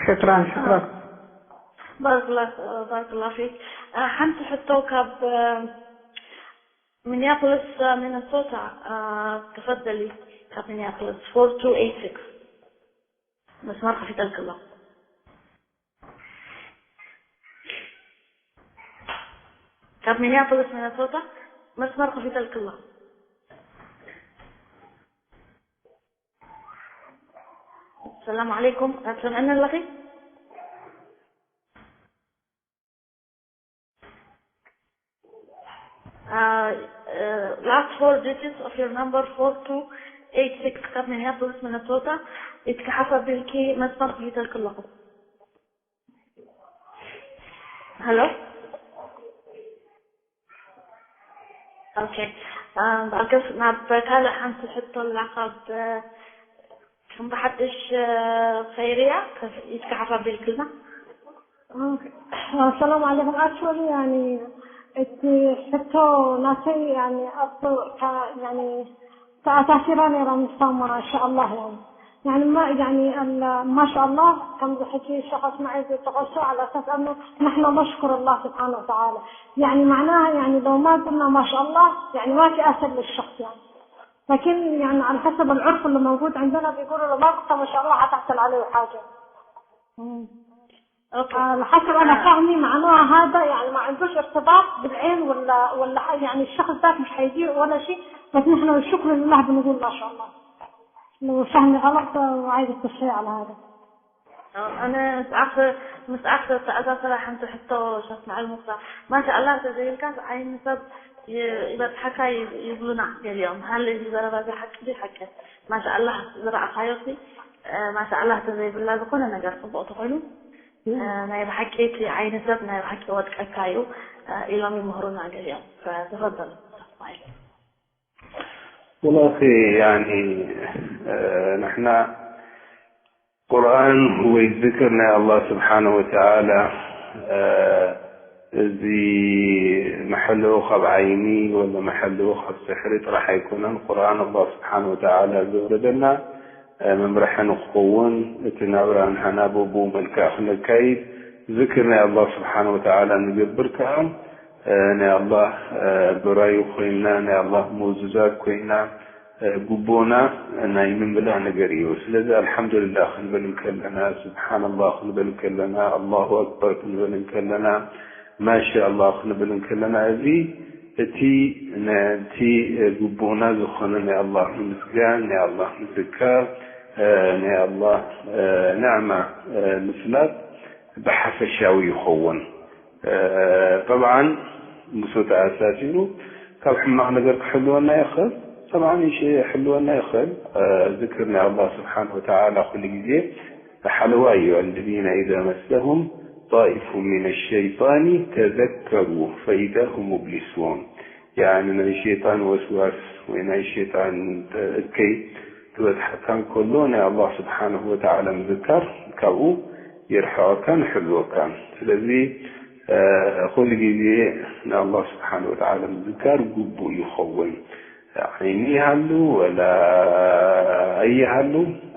ሽክራን ሽክራን ባረክላ ፊክ ሓንቲ ሕቶ ካብ ሚኒያፖሊስ ሚነሶታ ተፈደሊ ካብ ሚኒያፖሊስ ፎር ቱ ኤይት ሲክስ መስመር ከፊተልክሎ ካብ ሚኒያፖሊስ ሚነሶታ መስመር ከፊተልክሎ ሰላም ዓለይኩም ትሰምዕኒ ኣለኺ last four digits of your number four two eight six ካብ ሚኒያፖሊስ ሚነሶታ ኢትካ ሓፍ ኣቢልኪ መስመር ከፊተልኪ ኣለኹ hello okay ብኣገስ ናብ ካልእ ሓንቲ ሕቶ ኣላ ካብ ከም ብሓድሽ ኸይርያ ኢትካ ሓፍ ኣቢልክልና ሰላም ዓለይኩም actually يعني እቲ ሕቶ ናተይ يعني ኣብቶ يعني ተኣሳሲራ ነይራ ምስታማ إن شاء الله يعني يعني ما يعني ما شاء الله ከምዚ ሕጂ ሸኽ እስማዒል ዝጠቐሶ على أساس أنه نحن نشكر الله سبحانه وتعالى يعني معناها يعني لو ما قلنا ما شاء الله يعني ما في أثر للشخص يعني لكن يعني على حسب العرف اللي موجود عندنا بيقولوا له ما قلت ما شاء الله حتحصل عليه حاجة okay على حسب انا فهمي معناها هذا يعني ما عندوش ارتباط بالعين ولا ولا ح- يعني الشخص ذاك مش حيجي ولا شيء بس نحن الشكر لله بنقول ما شاء الله لو فهمي غلط وعايز التصحيح على هذا ኣነ ምስኣኽ ምስኣኽ ተኣሳሰራ ሓንቲ ሕቶ ሸፍ መዓል ሙኽታር። ማሻኣላህ ተዘይልካስ ዓይኒ ሰብ ይ- ይበጽሓካ ይ- ይብሉና ገሊኦም። ሃለ እዚ ዘረባ እዚ ሓቂ ድዩ ሓቂ? ማሻኣላህ ዝረኣኻዮ ሲ ማሻኣላህ ተዘይብላ ዝኾነ ነገር ጽቡቕ ተኾይኑ ናይ ብሓቂ እቲ ዓይኒ ሰብ ናይ ብሓቂ ወጥቀካ እዩ ኢሎም ይምህሩና ገሊኦም። ተፈደሉ። ወላሂ ያኒ ንሕና ቁርኣን ወይ ዝክር ናይ ኣላህ ስብሓነ ወተዓላ እዚ መሐልኡ ካብ ዓይኒ ወላ መሐልኡ ካብ ስሕሪ ጥራሕ ኣይኮነን። ቁርኣን ኣላህ ስብሓነ ወተዓላ ዘውረደና መምርሒ ንክኸውን እቲ ናብራ ንሕና ብኡ መልክዕ ክነካይድ ዝክር ናይ ኣላህ ስብሓነ ወተዓላ ንገብር ከዓ ናይ ኣላህ ብራዩ ኮይና ናይ ኣላህ ምውዝዛግ ኮይና ጉቦና ናይ ምምላእ ነገር እዩ። ስለዚ ኣልሓምዱልላህ ክንብል እንከለና፣ ስብሓንላህ ክንብል እንከለና፣ ኣላሁ ኣክበር ክንብል እንከለና፣ ማሻ ኣላህ ክንብል እንከለና፣ እዚ እቲ ነቲ ጉቦና ዝኾነ ናይ ኣላህ ምምስጋን፣ ናይ ኣላህ ምዝካር፣ ናይ ኣላህ ንዕማ ምፍላጥ ብሓፈሻዊ ይኸውን። ጠብዓን ምስኡ ተኣሳሲሩ ካብ ሕማቕ ነገር ክሕልወና ይኽእል። ጠብዓን ይሽ- ይሕልወና ይኽእል። ዝክር ናይ ኣላህ ስብሓን ወተዓላ ኩሉ ግዜ ሓለዋ እዩ። الذين إذا مسهم طائف من الشيطان تذكروا فإذا هم مبلسون። ያኒ ናይ ሸይጣን ወስዋስ ወይ ናይ ሸይጣን እከይ ክበጽሓካ እንከሎ ናይ ኣላህ ስብሓንሁ ወተዓላ ምዝካር ካብኡ የርሕቐካን ይሕልወካን። ስለዚ ኩሉ ግዜ ንኣላህ ስብሓን ወተዓላ ምዝካር ግቡእ ይኸውን። ዓይኒ ይሃሉ ወላ ኣይሃሉ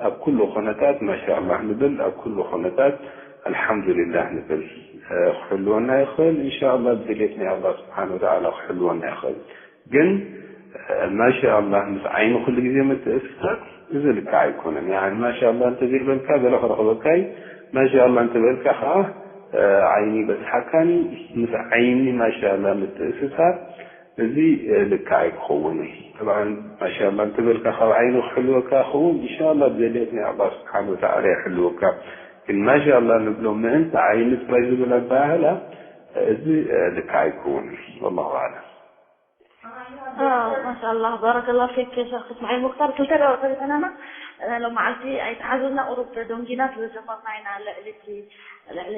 ኣብ ኩሉ ኩነታት ማሻ ኣላህ ንብል፣ ኣብ ኩሉ ኩነታት ኣልሓምዱሊላህ ንብል። ክሕልወና ይኽእል እንሻ ኣላህ ብድሌት ናይ ኣላህ ስብሓን ወተዓላ ክሕልወና ይኽእል። ግን ማሻ ኣላህ ምስ ዓይኒ ኩሉ ግዜ ምትእስሳር እዚ ልክዕ ኣይኮነን። ያኒ ማሻ ኣላህ እንተዘይበልካ ገለ ክረኽበካ እዩ። ማሻ ኣላህ እንተበልካ ከዓ ዓይኒ ይበጽሓካን ምስ ዓይኒ ማሻ ኣላህ ምትእስሳር እዚ ልክዕ ኣይክኸውን እዩ። ጠብዓን ማሻ ኣላህ እንተበልካ ካብ ዓይኒ ክሕልወካ ክኸውን እንሻ ኣላህ ብዘድልየት ናይ ኣላህ ስብሓን ወተዓላ ይሕልወካ። ግን ማሻ ኣላህ ንብሎ ምእንቲ ዓይኒ ጥራይ ዝብል ኣበሃህላ እዚ ልክዕ ኣይክውን። ወላሁ ኣዕለም። ማሻ ኣላህ ባረከላሁ ፊክ ሸኽ እስማዒል ሙክታር። ክልተ ደቂቕ ተሪፈናና ሎማዓልቲ ኣይተሓዙልና ቁሩብ ደንጊና ስለ ጀመርና ኢና ልዕሊ እቲ ልዕሊ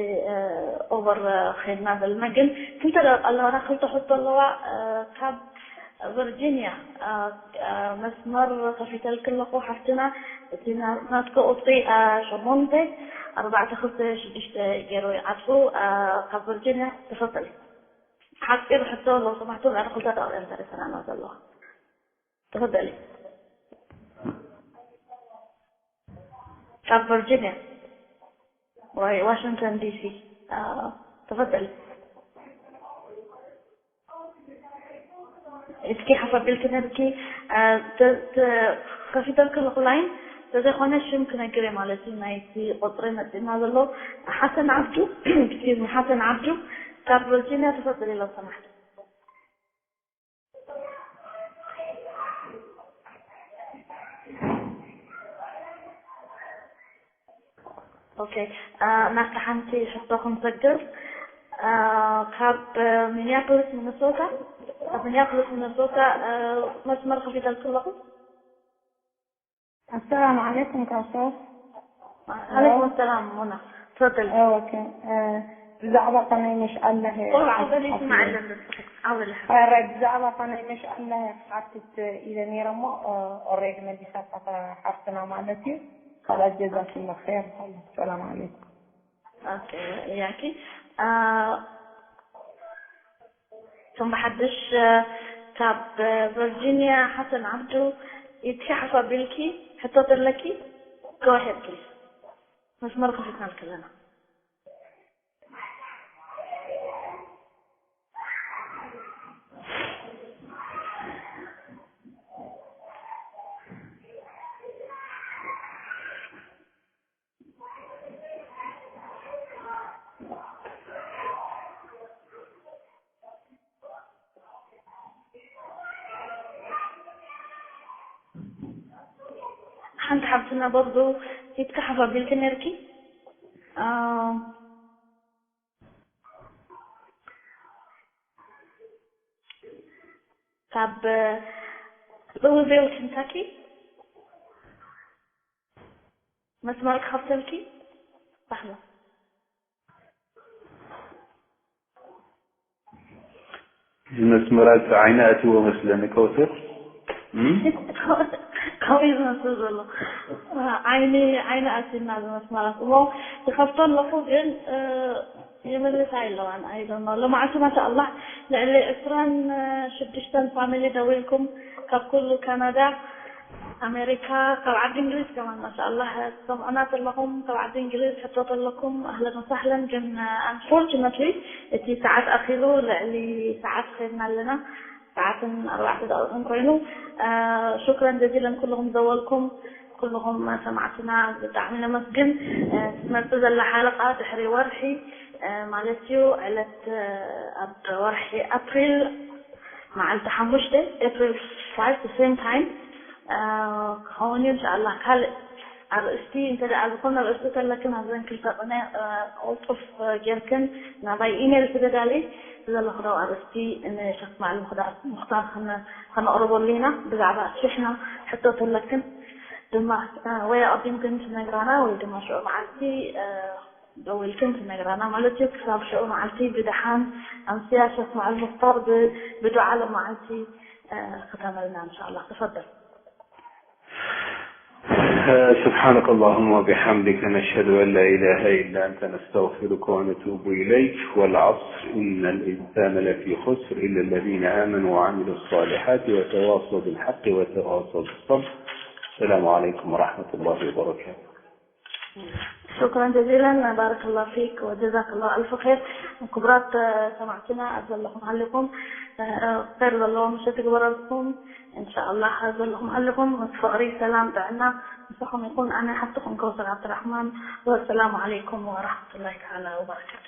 ኦቨር ኸይድና ዘለና። ግን ክልተ ደቂቕ ኣለዋና። ክልተ ሕቶ ኣለዋ ካብ ቨርጂንያ መስመር ከፊተልኪ ኣለኹ ሓፍትና። እቲ ናትኪ ቁፅሪ ሸሞንተ ኣርባዕተ ክልተ ሽዱሽተ ገይሩ ይዓፅው ካብ ቨርጂንያ ተኸተል ሓፂር ሕቶ ኣለዎ ሰማዕቱ። ልዕሊ ክልተ ደቂቕ እዮም ተሪፈናና ዘለዋ። ተኸተሊ ካብ ቨርጂንያ ወይ ዋሽንግተን ዲሲ። ተኸተሊ እስኪ ሓሳብ ቢልኪ ነርኪ ከፊተልኪ ኣለኹ ላይን። ተዘይኮነ ሽም ክነግር እየ ማለት እዩ። ናይቲ ቁፅሪ መፂና ዘሎ ሓሰን ዓብዱ። ኤክስኪዝ ሚ፣ ሓሰን ዓብዱ ካብ ቨርጂንያ። ተፈፅል ኢሎ ሰማሕቲ። ኦኬ፣ ናብቲ ሓንቲ ሕቶ ክንሰግር። ካብ ሚኒያፖሊስ ሚኒሶታ፣ ካብ ሚኒያፖሊስ ሚኒሶታ መስመር ከፊተልኪ ኣለኹ። ኣሰላሙ ዓለይኩም ካውሰር። ዓለይኩም ሰላም ሙና፣ ተፈደሊ። ኦኬ፣ ብዛዕባ ከመይ መሽኣላህ ቆልዓ በሊ ይስማዕ ኣለን። ረ ብዛዕባ ከመይ መሽኣላህ ክሓትት ኢለ ነይረ እሞ ኦሬዲ መሊሳታ ሓፍትና ማለት እዩ። ካላት ጀዛኩም ኸይር። ሰላም ዓለይኩም። ኦኬ፣ ያኪ እቶም ብሓድሽ ካብ ቨርጂኒያ ሓሰን ዓብዱ፣ ኢድኪ ሓፍ ኣቢልኪ ሕቶ ተለኪ go ahead please። መስመር ከፊትና ኣለና። ሓንቲ ሓብትና በርዱ ኢድካ ሓፍ ኣቢልኪ ነርኪ። ካብ ሉዊቪል ኬንታኪ መስመር ክኸፍተልኪ። ባሕሎ። እዚ መስመራት ዓይኒ ኣትዎ መስለኒ ከውስር። ከምኡ እዩ ዝመስል ዘሎ። ዓይኒ ዓይኒ ኣትና ዝመስመራት እሞ ይኸፍቶ ኣለኹ፣ ግን ይምልሳ ኣለዋን ኣይዶኖ። ሎማዓንቲ ማሻኣላ ልዕሊ ዕስራን ሽዱሽተን ፋሚሊ ደዊልኩም ካብ ኩሉ ካናዳ፣ ኣሜሪካ፣ ካብ ዓዲ እንግሊዝ ከማን ማሻኣላ ትሰምዑና ዘለኹም ካብ ዓዲ እንግሊዝ ሕቶ ኣለኩም ኣህለን ወሳህለን። ግን ኣንፎርቹነትሊ እቲ ሰዓት ኣኺሉ ልዕሊ ሰዓት ኸድና ኣለና። ሰዓትን ኣርባዕተ ደቂቕን ኮይኑ። ሹክረን ጀዚለን ኩልኹም ዝደወልኩም ኩልኹም ሰማዕትና ብጣዕሚ ነመስግን። ትመፅእ ዘላ ሓለቃ ድሕሪ ወርሒ ማለት እዩ ዕለት ኣብ ወርሒ ኣፕሪል መዓልቲ ሓሙሽተ ኤፕሪል ፋይቭ the same time ክኸውን እዩ። እንሻኣላ ካልእ ኣርእስቲ እንተ ደኣ ዝኾነ ኣርእስቲ ተለክን ኣብዘን ክልተ ቅነ ቅልጡፍ ጌርክን ናባይ ኢሜይል ስደዳለይ። ዘለኽዶ ኣርእስቲ ንሸክ መዓል ምኽዳር ሙኽታር ከነቕርበሉ ኢና። ብዛዕባ ኣስፊሕና ሕቶ ተለክን ድማ ወይ ኣቐዲምክን ትነግራና ወይ ድማ ሽዑ መዓልቲ ደዊልክን ትነግራና ማለት እዩ። ክሳብ ሽዑ መዓልቲ ብደሓን ኣምስያ ሸክ መዓል ሙኽታር ብዱዓ ለመዓልቲ ክተመልና እንሻላ። ተፈደል። سبحانك اللهم وبحمدك، نشهد أن لا إله إلا أنت، نستغفرك ونتوب إليك. والعصر، إن الإنسان لفي خسر، إلا الذين آمنوا وعملوا الصالحات وتواصوا بالحق وتواصوا بالصبر. السلام عليكم ورحمة الله وبركاته. ሽኩረን ጀዚለን ባረከላሁ ፊክ ወጀዛከላሁ ኣልፍ ኸይር። ክቡራት ሰማዕትና ኣብ ዘለኹም ሃሊኹም ኸይር ዘለዎ ምሸት ይግበረልኩም። እንሻኣላህ ኣብ ዘለኹም ሃሊኹም ምስ ፍቕሪ ሰላም ጥዕና ምሳኹም ይኹን። ኣነ ሓፍትኹም ከውሰር ዓብድራሕማን። ወሰላሙ ዓለይኩም ወራሕመቱላሂ ተዓላ ወበረካቱ።